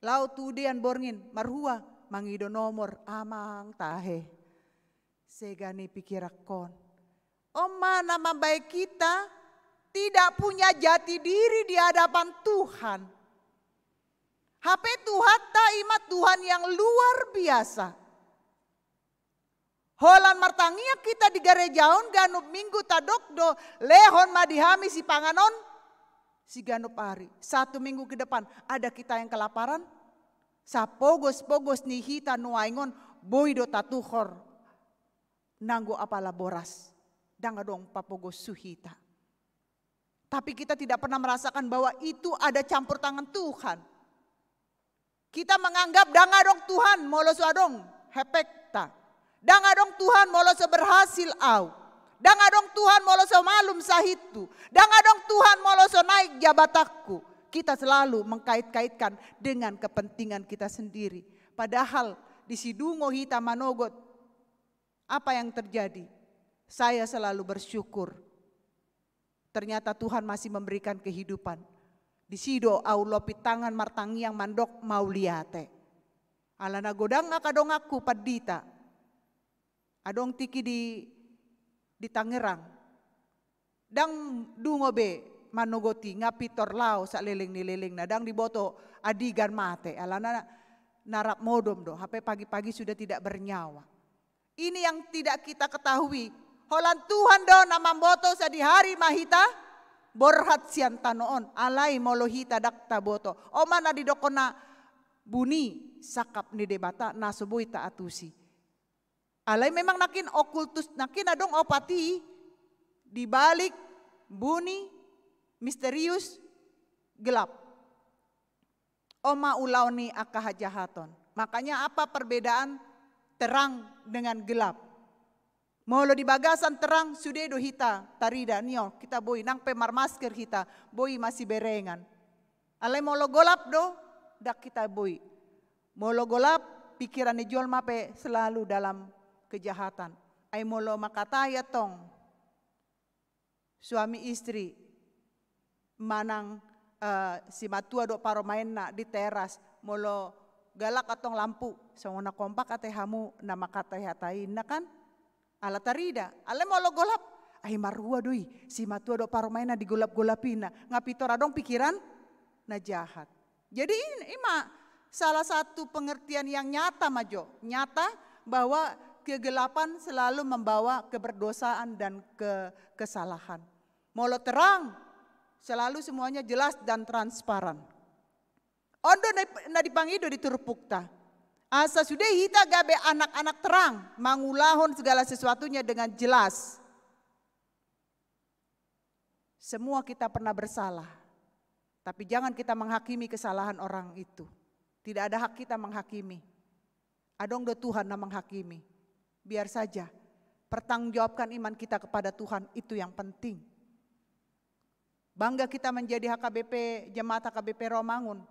Laho tu udean borngin, marhua, mangido nomor, amang tahe. Sega ni pikiranhon. On ma na mambaen hita tidak punya jati diri di hadapan Tuhan. Hape Tuhanta i ma Tuhan yang luar biasa. Holan martangiang hita di gareja on, ganup minggu tadok do, lehon ma di hami sipanganon on siganup ari. Satu minggu ke depan, ada kita yang kelaparan? Sapogos-pogos ni hita nuaeng on, boi do tatuhor nanggo apala boras. Ndang adong papogos tu hita. Tapi kita tidak pernah merasakan bahwa itu ada campur tangan Tuhan. Kita menganggap ndang adong Tuhan molo so adong hepengta. Ndang adong Tuhan molo so berhasil au. Ndang adong Tuhan molo so malum sahithu. Ndang adong Tuhan molo so naik jabatanku. Kita selalu mengkait-kaitkan dengan kepentingan kita sendiri. Padahal di sidungo hita manogot, apa yang terjadi? Saya selalu bersyukur. Ternyata Tuhan masih memberikan kehidupan. Disi do au lompit tangan martangiang mandok mauliate. Ala na godang angka donganku pandita. Adong tingki di, di Tangerang. Ndang dungo be manogoti, nga pintor laho saleleng ni lelengna, ndang diboto andigan mate, alana na rap modom do, hape pagi-pagi sudah tidak bernyawa. Ini yang tidak kita ketahui. Holan Tuhan do na mamboto, sadihari ma hita borhat sian tano on, alai molo hita ndang taboto. On ma na didokkon na buni sangkap ni Debata na so boi taatusi. Alai memang nangkin okultus, nangkin adong opat i di balik buni, misterius, gelap. On ma ulaon ni angka hajahaton. Makanya apa perbedaan terang dengan gelap? Molo di bagasan terang, sude do hita tarida, nio, hita boi, nang pe marmasker hita, boi masiberengan. Alai molo golap do, ndang hita boi. Molo golap, pikiran ni jolma pe selalu dalam kejahatan. Ai molo mangkatai antong suami istri, manang, eh, simatua dohot parumaenna di teras, molo galak antong lampu, songon na kompak ate hamu na mangkatai hata i, inna kan? Ala tarida, alai molo golap, ai marhua do i, simatua dohot parumaenna digolap-golapi, inna, nga pintor adong pikiran na jahat. Jadi i, i ma Salah satu pengertian yang nyata ma jo, nyata bahwa kegelapan selalu membawa keberdosaan dan ke kesalahan. Molo terang, selalu semuanya jelas dan transparan. On do na, na dipangido di turpukta. Asa sude hita gabe anak-anak terang, mangulahon segala sesuatunya dengan jelas. Semua kita pernah bersalah. Tapi jangan kita menghakimi kesalahan orang itu. Tidak ada hak kita menghakimi. Adong do Tuhan na menghakimi. Biar saja. Pertanggungjawabkan iman kita kepada Tuhan, itu yang penting. Bangga kita menjadi H K B P, jemaat H K B P Rawamangun.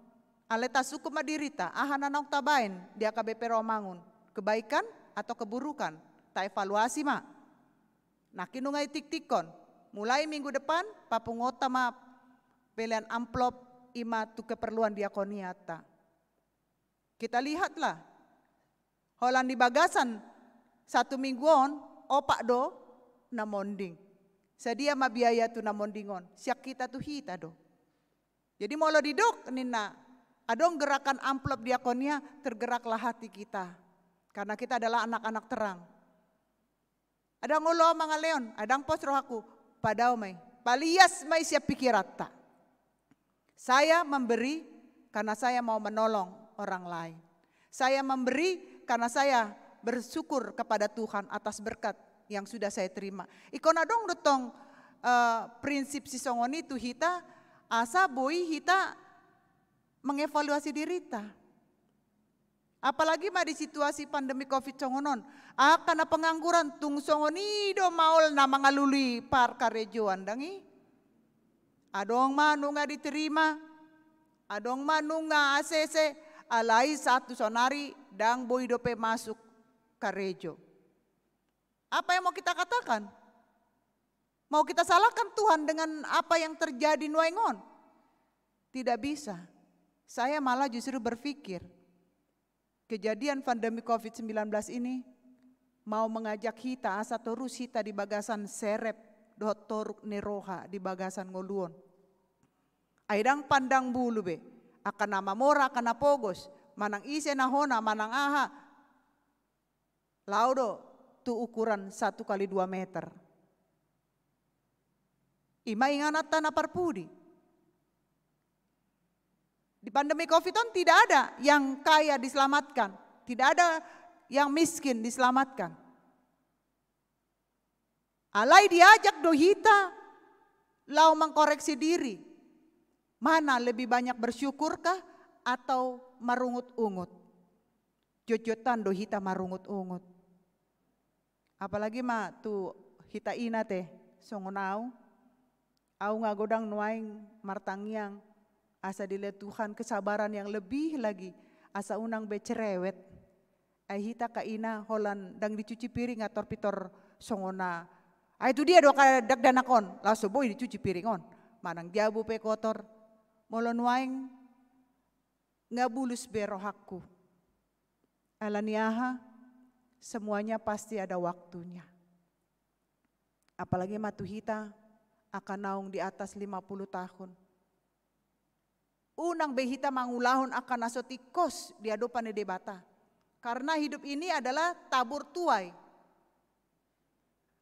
Alai tasungkun ma dirita, aha na naung tabaen di H K B P Rawamangun. Kebaikan atau keburukan. Taevaluasi ma. Nangkin nunga ditiktikkon. Mulai minggu depan, papunguonta ma pelean amplop, i ma tu keperluan diakoniata. Kita lihatlah. Holan di bagasan satu minggu on, opat do na monding. Sadia ma biaya tu na monding on? Sian hita tu hita do. Jadi molo didok ninna, adong gerakan amplop diakonia, tergeraklah hati kita. Karena kita adalah anak-anak terang. Adong olo mangalehon, adong pos rohangku, padao ma i. Palias ma i sian pikiranta. Saya memberi karena saya mau menolong orang lain. Saya memberi karena saya bersyukur kepada Tuhan atas berkat yang sudah saya terima. Ingkon adong do tong, eh, prinsip sisongon i tu hita, asa boi hita mengevaluasi dirita. Apalagi ma di situasi pandemi covid songon on. Angka na pengangguran tung songon i do maol na mangalului parkarejoan, ndang i? Adong ma nunga diterima, adong ma nunga A C C, alai sahat tu saonari ndang boi dope masuk karejo. Apa yang mau kita katakan? Mau kita salahkan Tuhan dengan apa yang terjadi nuaeng on? Tidak bisa. Saya malah justru berpikir, kejadian pandemi covid sembilan belas ini mau mengajak hita asa torus hita di bagasan serep dohot toruk ni roha di bagasan ngolu on. Ai ndang pandang bulu be, angka na mamora, angka na pogos, manang ise na hona, manang aha, laho do tu ukuran satu kali dua meter. I ma ingananta na parpudi. Di pandemi covid on tidak ada yang kaya diselamatkan, tidak ada yang miskin diselamatkan. Alai diajak do hita laho mengkoreksi diri. Mana lebih banyak bersyukurkah atau marungut-ungut? Jotjotan do hita marungut-ungut. Apalagi ma tu hita ina te, songon au. Au nga godang nuaeng martangiang, asa dilehon Tuhan kesabaran yang lebih lagi, asa unang be cerewet. Ai hita angka ina holan ndang dicuci piring ator pintor songon na. Ai tu dia do angka dakdanak on, laos so boi dicuci piring on. Manang jabu pe kotor. Molo nuaeng nga bulus be rohangku. Alani aha, semuanya pasti ada waktunya. Apalagi ma tu hita, angka naung di atas lima puluh tahun. Unang be hita mangulahon angka na so tingkos di adopan ni Debata. Karena hidup ini adalah tabur tuai.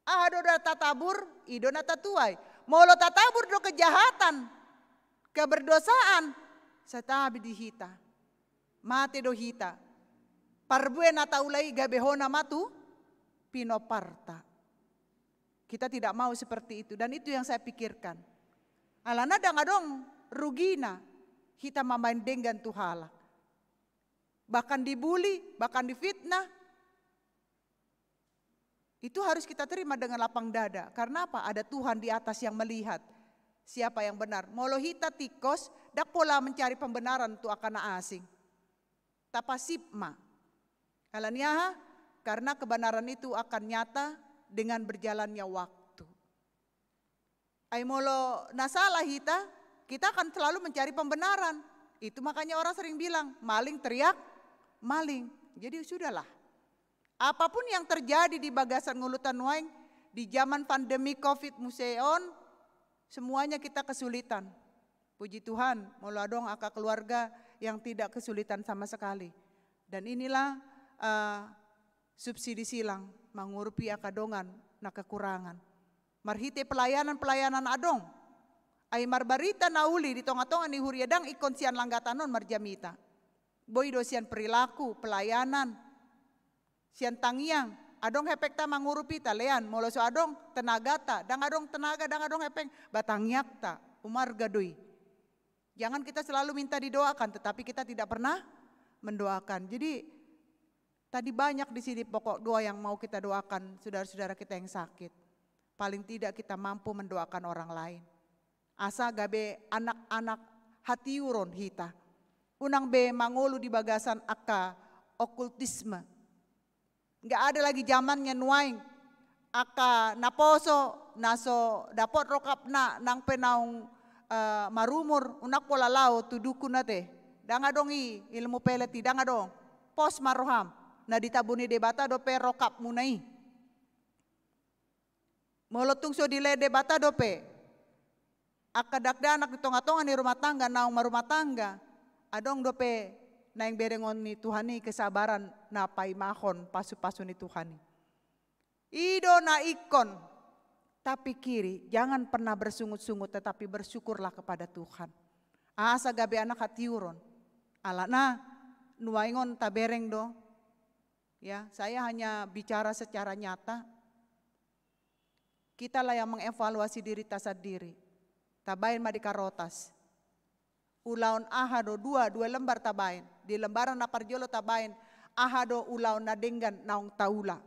Aha do na tatabur, i do na tatuai. Molo tatabur do kejahatan, keberdosaan, santabi di hita. Mate do hita. Parbue na taula i gabe hona ma tu pinomparta. Kita tidak mau seperti itu. Dan itu yang saya pikirkan. Alana ndang adong rugina hita mamaen denggan tu halak. Bahkan dibuli, bahkan difitnah. Itu harus kita terima dengan lapang dada. Karena apa? Ada Tuhan di atas yang melihat siapa yang benar. Molo hita tingkos, ndang pola mencari pembenaran tu angka na asing. Tapasip ma. Alani aha? Karena kebenaran itu akan nyata dengan berjalannya waktu. Ai molo na salah hita, kita akan selalu mencari pembenaran. Itu makanya orang sering bilang, maling teriak, maling. Jadi sudahlah. Apapun yang terjadi di bagasan ngolunta nuaeng, di zaman pandemi covid muse on, semuanya kita kesulitan. Puji Tuhan, molo adong angka keluarga yang tidak kesulitan sama sekali. Dan inilah, eh, subsidi silang, mangurupi angka dongan na kekurangan. Marhite pelayanan-pelayanan adong. Ai marbarita na uli di tonga-tonga ni huria, ndang ingkon sian langgatan on marjamita. Boi do sian perilaku, pelayanan, sian tangiang. Adong hepengta mangurupi, talean. Molo so adong tenagata, ndang adong tenaga, ndang adong hepeng, ba tangiangta, umarga do i. Jangan kita selalu minta didoakan, tetapi kita tidak pernah mendoakan. Jadi, tadi banyak di sini pokok doa yang mau kita doakan saudara-saudara kita yang sakit. Paling tidak kita mampu mendoakan orang lain. Asa gabe anak-anak hatiuron hita. Unang be mangolu di bagasan angka okultisme. Nggak ada lagi zamannya nuaeng. Angka na poso, na so dapot rokapna, nang pe naung, eh, marumur, unang pola laho tu dukun ate. Ndang adong i ilmu pelet i, ndang adong. Pos ma roham. Na ditabuni Debata dope rokapmuna i. Molo tung so dilehon Debata dope angka dakdanak di tonga-tonga ni rumah tangga, naung marumah tangga, adong dope naeng berengon ni Tuhan i kesabaran na paimahon pasu-pasu ni Tuhan i. I do na ingkon tapikiri, jangan pernah bersungut-sungut, tetapi bersyukurlah kepada Tuhan. Asa gabe anak hatiuron. Alana nuaeng on tabereng do. Ya, saya hanya bicara secara nyata. Kitalah yang mengevaluasi dirita sandiri. Tabaen ma di karotas. Ulaon aha do, dua, dua lembar tabaen. Di lembaran na parjolo tabaen, aha do ulaon na denggan naung taula.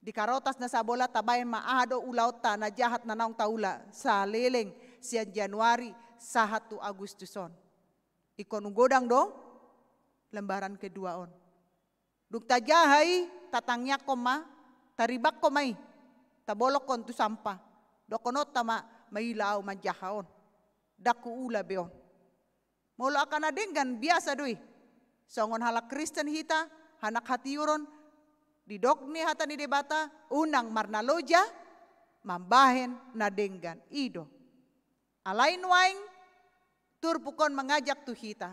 Di karotas na sabola tabaen ma aha do ulaonta na jahat na naung taula saleleng sian Januari sahat tu Agustus on. Ingkon godang do lembaran kedua on. Dung tajaha i, tatangiangkon ma, taribanghon ma i, tabolongkon tu sampah. Dohononta ma, maila ahu manjaha on. Ndang huula be on. Molo angka na denggan biasa do i. Songon halak Kristen hita, anak hatiuron, didok ni hata ni Debata, unang marnaloja mambahen na denggan. I do. Alai nuaeng turpuk on mengajak tu hita.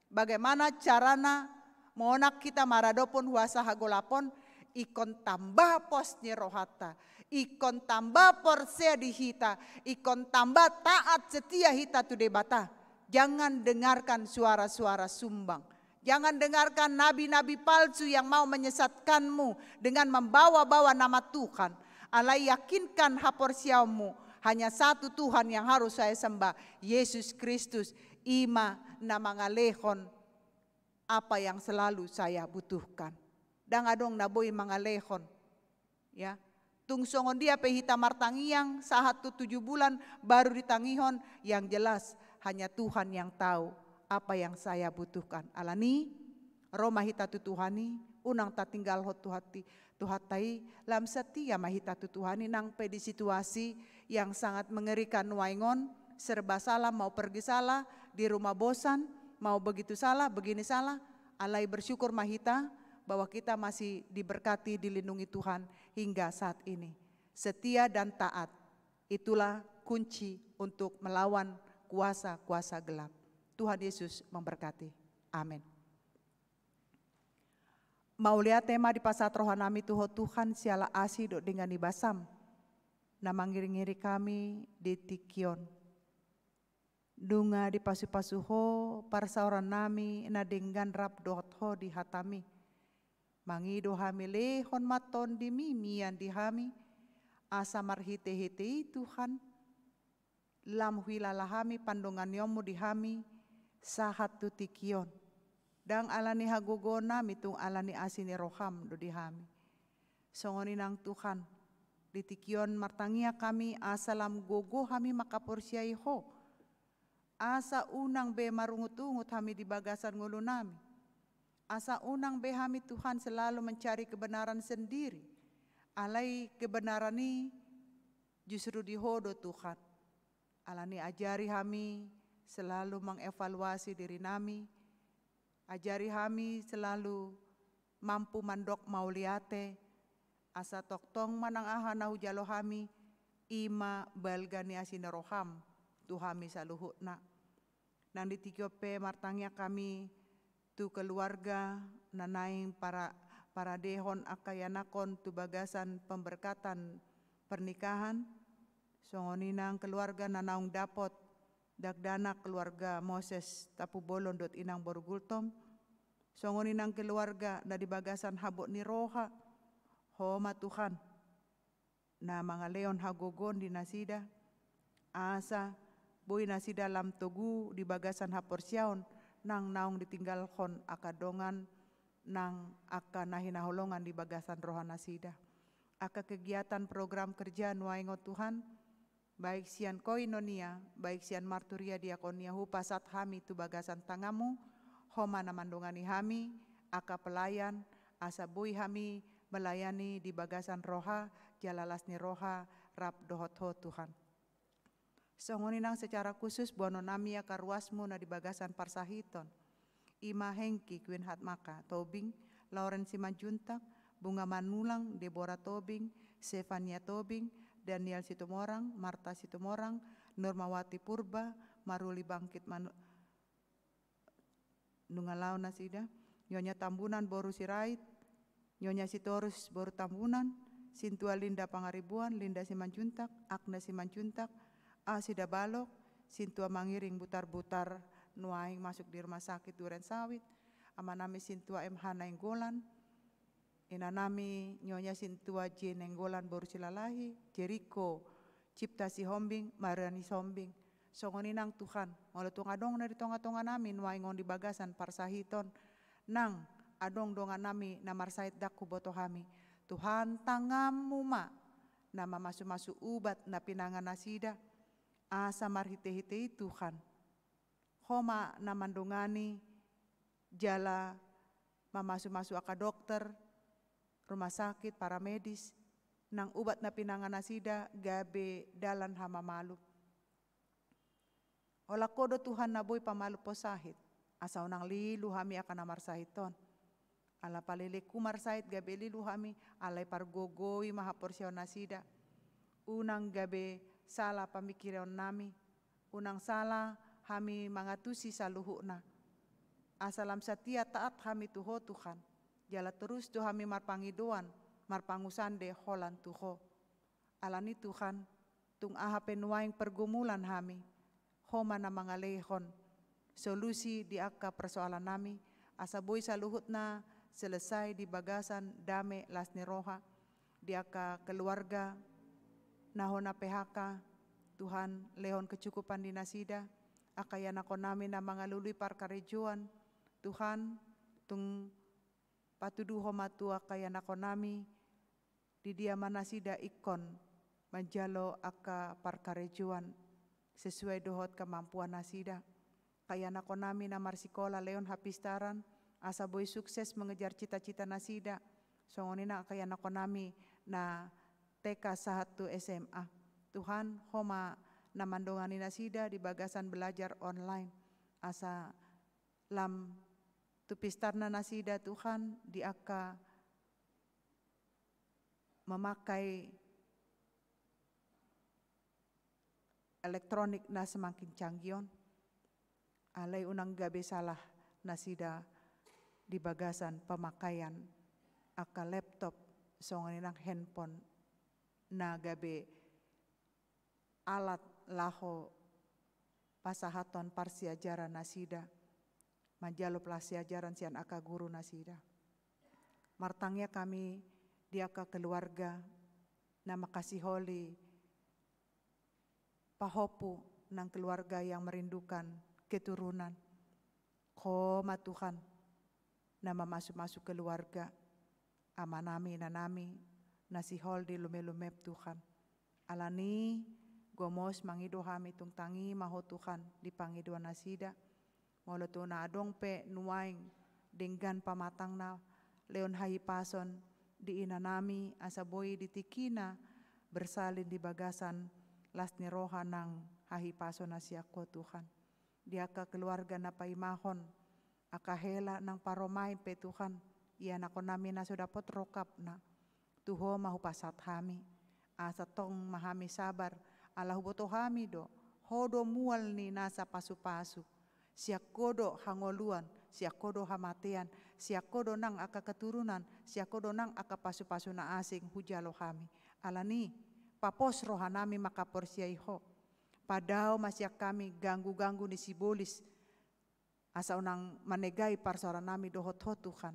Bagaimana carana monang hita maradophon huasa hagolapon, ingkon tamba pos ni rohanta, ingkon tamba porsea di hita, ingkon tamba taat setia hita tu Debata. Jangan dengarkan suara-suara sumbang. Jangan dengarkan nabi-nabi palsu yang mau menyesatkanmu dengan membawa-bawa nama Tuhan. Alai yakinkan haporseaonmu, hanya satu Tuhan yang harus saya sembah, Yesus Kristus, i ma na mangalehon apa yang selalu saya butuhkan. Ndang adong na boi mangalehon. Ya. Tung songon dia pe hita martangiang, sahat tu tujuh bulan baru ditangihon, yang jelas hanya Tuhan yang tahu apa yang saya butuhkan. Alani, ro ma hita tu Tuhan i, unang tatinggalhon Tuhan i, Tuhanta i, lam setia ma hita tu Tuhan i, nang pe di situasi yang sangat mengerikan nuaeng on, serba salah, mau pergi salah, di rumah bosan, mau begitu salah, begini salah, alai bersyukur ma hita, bahwa kita masih diberkati, dilindungi Tuhan hingga saat ini. Setia dan taat, itulah kunci untuk melawan kuasa-kuasa gelap. Tuhan Yesus memberkati. Amin. Mauliate ma dipasahat rohanami tu Ho Tuhan, siala asi dohot denggan ni basaM, na mangiring-iring hami di tingki on. Nunga dipasu-pasu Ho parsaorannami na denggan rap dohot Ho di hataMi. Mangido hami, lehon ma TondiMi mian di hami, asa marhite-hite i Tuhan, lam huhilala hami pandonganionMu di hami, sahat tu tingki on. Ndang ala ni hagogoonnami, tung ala ni asi ni rohaM do di hami. Songon i nang Tuhan, di tingki on martangiang hami, asa lam gogo hami mangkaporseai Ho. Asa unang be marungut-ungut hami di bagasan ngolunami. Asa unang be hami Tuhan selalu mencari kebenaran sendiri. Alai kebenaran i justru di Ho do Tuhan. Alani ajari hami selalu mengevaluasi dirinami, ajari hami selalu mampu mandok mauliate, asa tongtong manang aha na hujalo hami, i ma balga ni asi ni rohaM, tu hami saluhutna. Nang di tingki on pe martangiang hami tu keluarga na naeng para-, paradehon angka ianakhon tu bagasan pemberkatan pernikahan, songon i nang keluarga na naung dapot dakdanak keluarga Moses Tampubolon dohot inang boru Gultom, songon i nang keluarga na di bagasan habot ni roha, Ho ma Tuhan na mangalehon hagogoon di nasida, asa boi nasida lam togu di bagasan haporseaon nang naung ditinggalhon angka dongan nang angka na hinaholongan di bagasan roha nasida. Angka kegiatan program kerja nuaeng on Tuhan, baik sian koinonia, baik sian marturia diakonia, hupasahat hami tu bagasan tanganmu, Ho ma na mandongani hami, angka pelayan, asa boi hami melayani di bagasan roha, jala las ni roha, rap dohot Ho Tuhan. Songon i nang secara khusus boanon nami angka ruasmu na di bagasan parsahiton. I ma Hengki Queen Hatmaka Tobing, Lauren Simanjuntak, Bunga Manulang, Deborah Tobing, Zefania Tobing, Daniel Situmorang, Marta Situmorang, Nurmawati Purba, Maruli Bangkit Manu-, nunga laho nasida, Nyonya Tambunan boru Sirait, Nyonya Sitorus boru Tambunan, Sintua Linda Pangaribuan, Linda Simanjuntak, Agnes Simanjuntak, A Sidabalok, Sintua Mangiring Butarbutar, nuaeng masuk di rumah sakit Duren Sawit, amanami Sintua M H Nainggolan, inanami Nyonya Sintua J Nainggolan boru Silalahi, Jeriko Cipta Sihombing, Mariani Sihombing. Songon i nang Tuhan, molo tung adong na di tongatonganami nuaeng on di bagasan parsahiton, nang adong dongannami na marsahit, ndang huboto hami. Tuhan, tanganmu ma na mamasumasu ubat na pinangan nasida, asa marhitehite i Tuhan, Ho ma na mandongani jala mamasumasu angka dokter, rumah sakit, paramedis, nang ubat na pinangan nasida gabe dalan hamamalum. Holan Ho do Tuhan na boi pamaluphon sahit, asa unang lilu hami angka na marsahit on. Ala palelenghu marsahit gabe lilu hami, alai pargogoi ma haporseaon nasida. Unang gabe sala pamingkironnami, unang sala hami mangantusi saluhutna. Asa lam satia taat hami tu Ho Tuhan, jala torus do hami marpangidoan, marpangusande holan tu Ho. Alani Tuhan, tung aha pe nuaeng pergumulan hami, Ho ma na mangalehon solusi di angka persoalannami, asa boi saluhutna selesai di bagasan dame las ni roha. Di angka keluarga na hona P H K, Tuhan, lehon kecukupan di nasida. Angka ianakhonnami na mangalului parkarejoan, Tuhan, tung patuduhon ma tu angka ianakhonnami, di dia ma nasida ingkon manjalo angka parkarejoan sesuai dohot kemampuan nasida. Angka ianakhonnami na marsikola, lehon hapistaran asa boi sukses mengejar cita-cita nasida. Songon i nang angka ianakhonnami na T K sahat tu S M A. Tuhan, Ho ma na mandongani nasida di bagasan belajar online, asa lam tu pistarna nasida, Tuhan, di angka memakai elektronik na semakin canggih on, alai unang gabe salah nasida di bagasan pemakaian angka laptop, songon i nang handphone, na gabe alat laho pasahaton parsiajaran nasida, manjalo parsiajaran sian angka guru nasida. Martangiang hami di angka keluarga na mangkasiholi pahompu nang keluarga yang merindukan keturunan. Ho ma Tuhan na mamasumasu keluarga, amanami, inanami, na sihol di lumelumem, Tuhan. Alani gomos mangido hami, tung tangi ma Ho Tuhan di pangidoan nasida. Molo tung na adong pe nuaeng denggan pamatangna, lehon hahipason di inanami, asa boi di tingkina bersalin di bagasan las ni roha nang hahipason na sian Ho, Tuhan. Di angka keluarga na paimahon angka hela nang parumaen pe, Tuhan, ianakhonnami na so dapot rongkapna, tu Ho ma hupasahat hami. Asa tong ma hami sabar, ala huboto hami do Ho do mual ni nasa pasupasu. Sian Ho do hangoluan, sian Ho do hamatean, sian Ho do nang angka keturunan, sian Ho do nang angka pasupasu na asing hujalo hami. Alani, papos rohanami mangkaporseai Ho. Padao ma sian hami ganggu-ganggu ni sibolis, asa unang manegai parsaoranami dohot Ho Tuhan,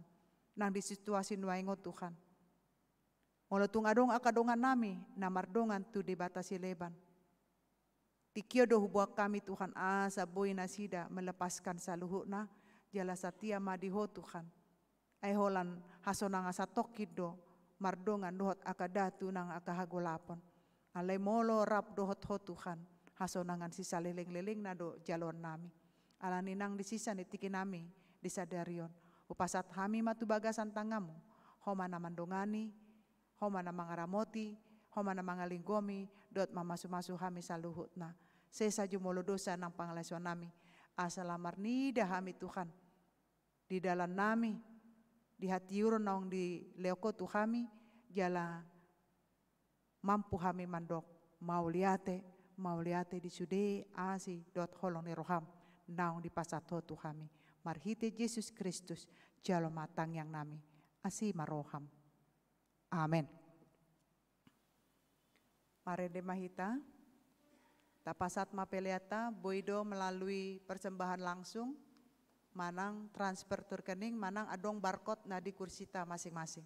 nang di situasi nuaeng on Tuhan. Molo tung adong angka dongannami na mardongan tu debata sileban, tingki on do huboan hami Tuhan asa boi nasida melepaskan saluhutna, jala satia ma di Ho Tuhan. Ai holan hasonangan satongkin do mardongan dohot angka datu nang angka hagolapon. Alai molo rap dohot Ho Tuhan, hasonangan sisaleleng-lelengna do jaloonnami. Alani nang di sisa ni tingkinami di sadari on, hupasahat hami ma tu bagasan tanganmu. Ho ma na mandongani, Ho ma na mangaramoti, Ho ma na mangalinggomi, dohot mamasu-masu hami saluhutna. Sesa jumolo dosa nang pangalaosionami. Asa lam marnida hami Tuhan di dalannami, di hatiuron naung dilehon Ho tu hami, jala mampu hami mandok, mauliate, mauliate di sude asi dohot holong ni roham naung dipasahat Ho tu hami. Marhite Jesus Kristus, jalo ma tangiangnami. Asi ma roham. Amen. Marende ma hita. Tapasahat ma peleanta, boi do melalui persembahan langsung, manang transfer tu rekening, manang adong barcode na di kursita masing-masing.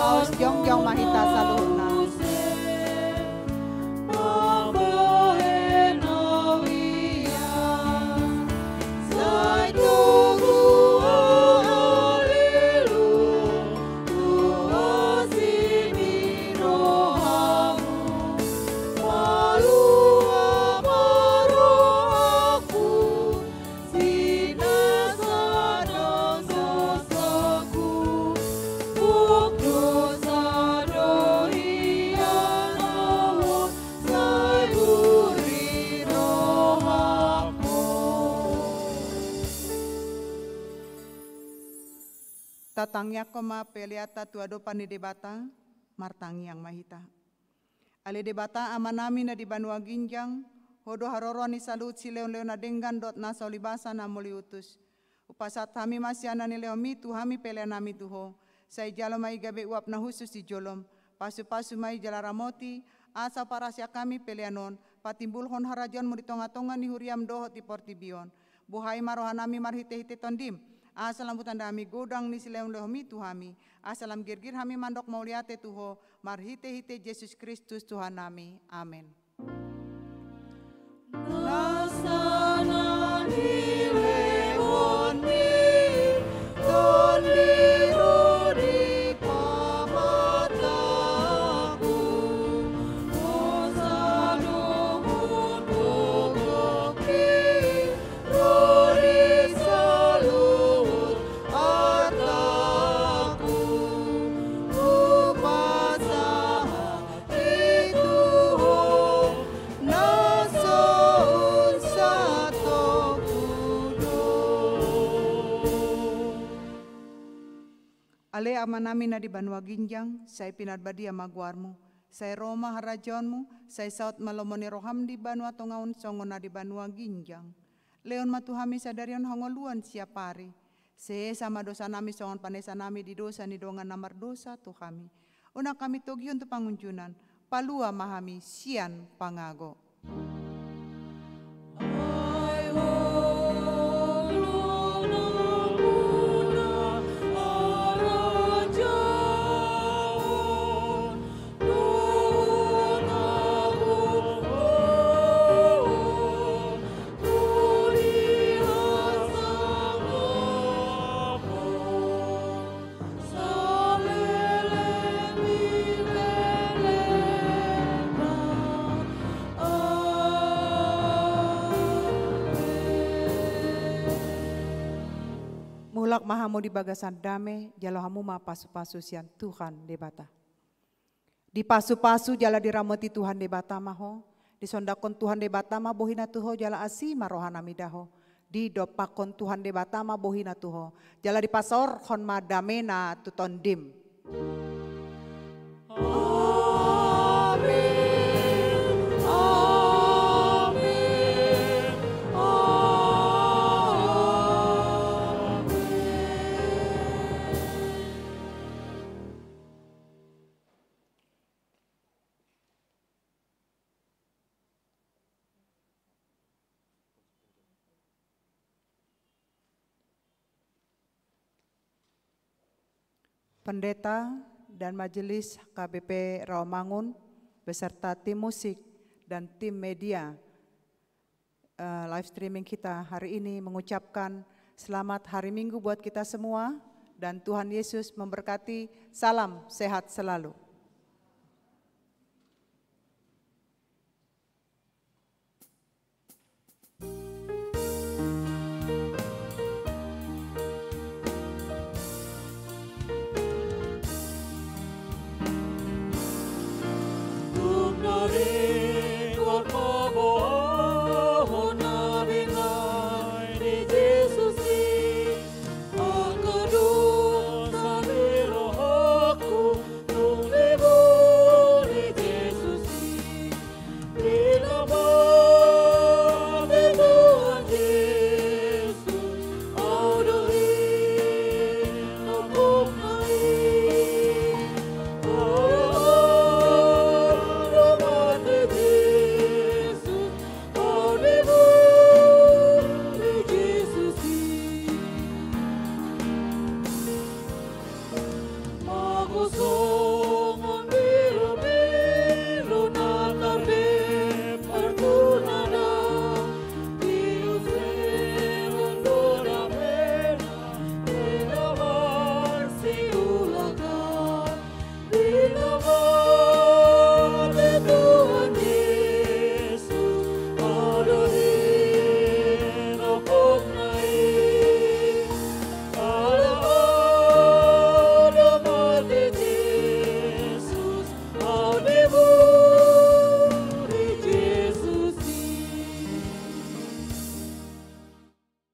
Laos jongjong ma hita saluhutna. Tatangiangkon ma peleanta tu adopan ni Debata, martangiang ma hita. Ale Debata Amanami na di banua ginjang, Ho do haroroan ni saluhut silehon-lehon na denggan dohot nasa ulibasa na mauliutus. Hupasahat hami ma sian na nilehonmi tu hami peleanami tu Ho. Sai jalo ma i gabe uap na hushus di jolom. Pasu-pasu ma i jala ramoti, asa parasian hami pelean on patimbulhon harajaonmu di tonga-tonga ni huriam dohot di portibi on. Buhai ma rohanami marhite-hite Tondim, asa lam hutandahi godang ni silehon-lehonmi tu hami, asa lam girgir hami mandok mauliate tu Ho, marhite-hite Jesus Kristus Tuhannami. Amen. Nasa na nilehonmi, Tondi ro di pamatangku, hosa dohot gogohi, ro di saluhut artaku, hupasahat i tu Ho, na so unsatoku do. Ale Amanami na di banua ginjang, sai pinarbadia ma goarmu, sai ro ma harajaonmu, sai saut ma lomo ni roham di banua tonga on songon na di banua ginjang. Lehon ma tu hami sadari on hangoluan siapari. Sesa ma dosanami songon panesanami di dosa ni dongan na mardosa tu hami. Unang hami togihon tu pangunjunan, palua ma hami sian pangago. Mulak ma hamu di bagasan dame, jalo hamu ma pasu-pasu sian Tuhan Debata. Dipasu-pasu jala diramoti Tuhan Debata ma ho, disondanghon Tuhan Debata ma bohina tu ho jala asi ma rohanami da ho, didompakhon Tuhan Debata ma bohina tu ho, jala dipasaorhon ma damena tu tondim. Amen. Amen. Amen. Pendeta dan Majelis K B P Rawamangun beserta tim musik dan tim media, eh, live streaming kita hari ini mengucapkan selamat hari Minggu buat kita semua, dan Tuhan Yesus memberkati. Salam sehat selalu.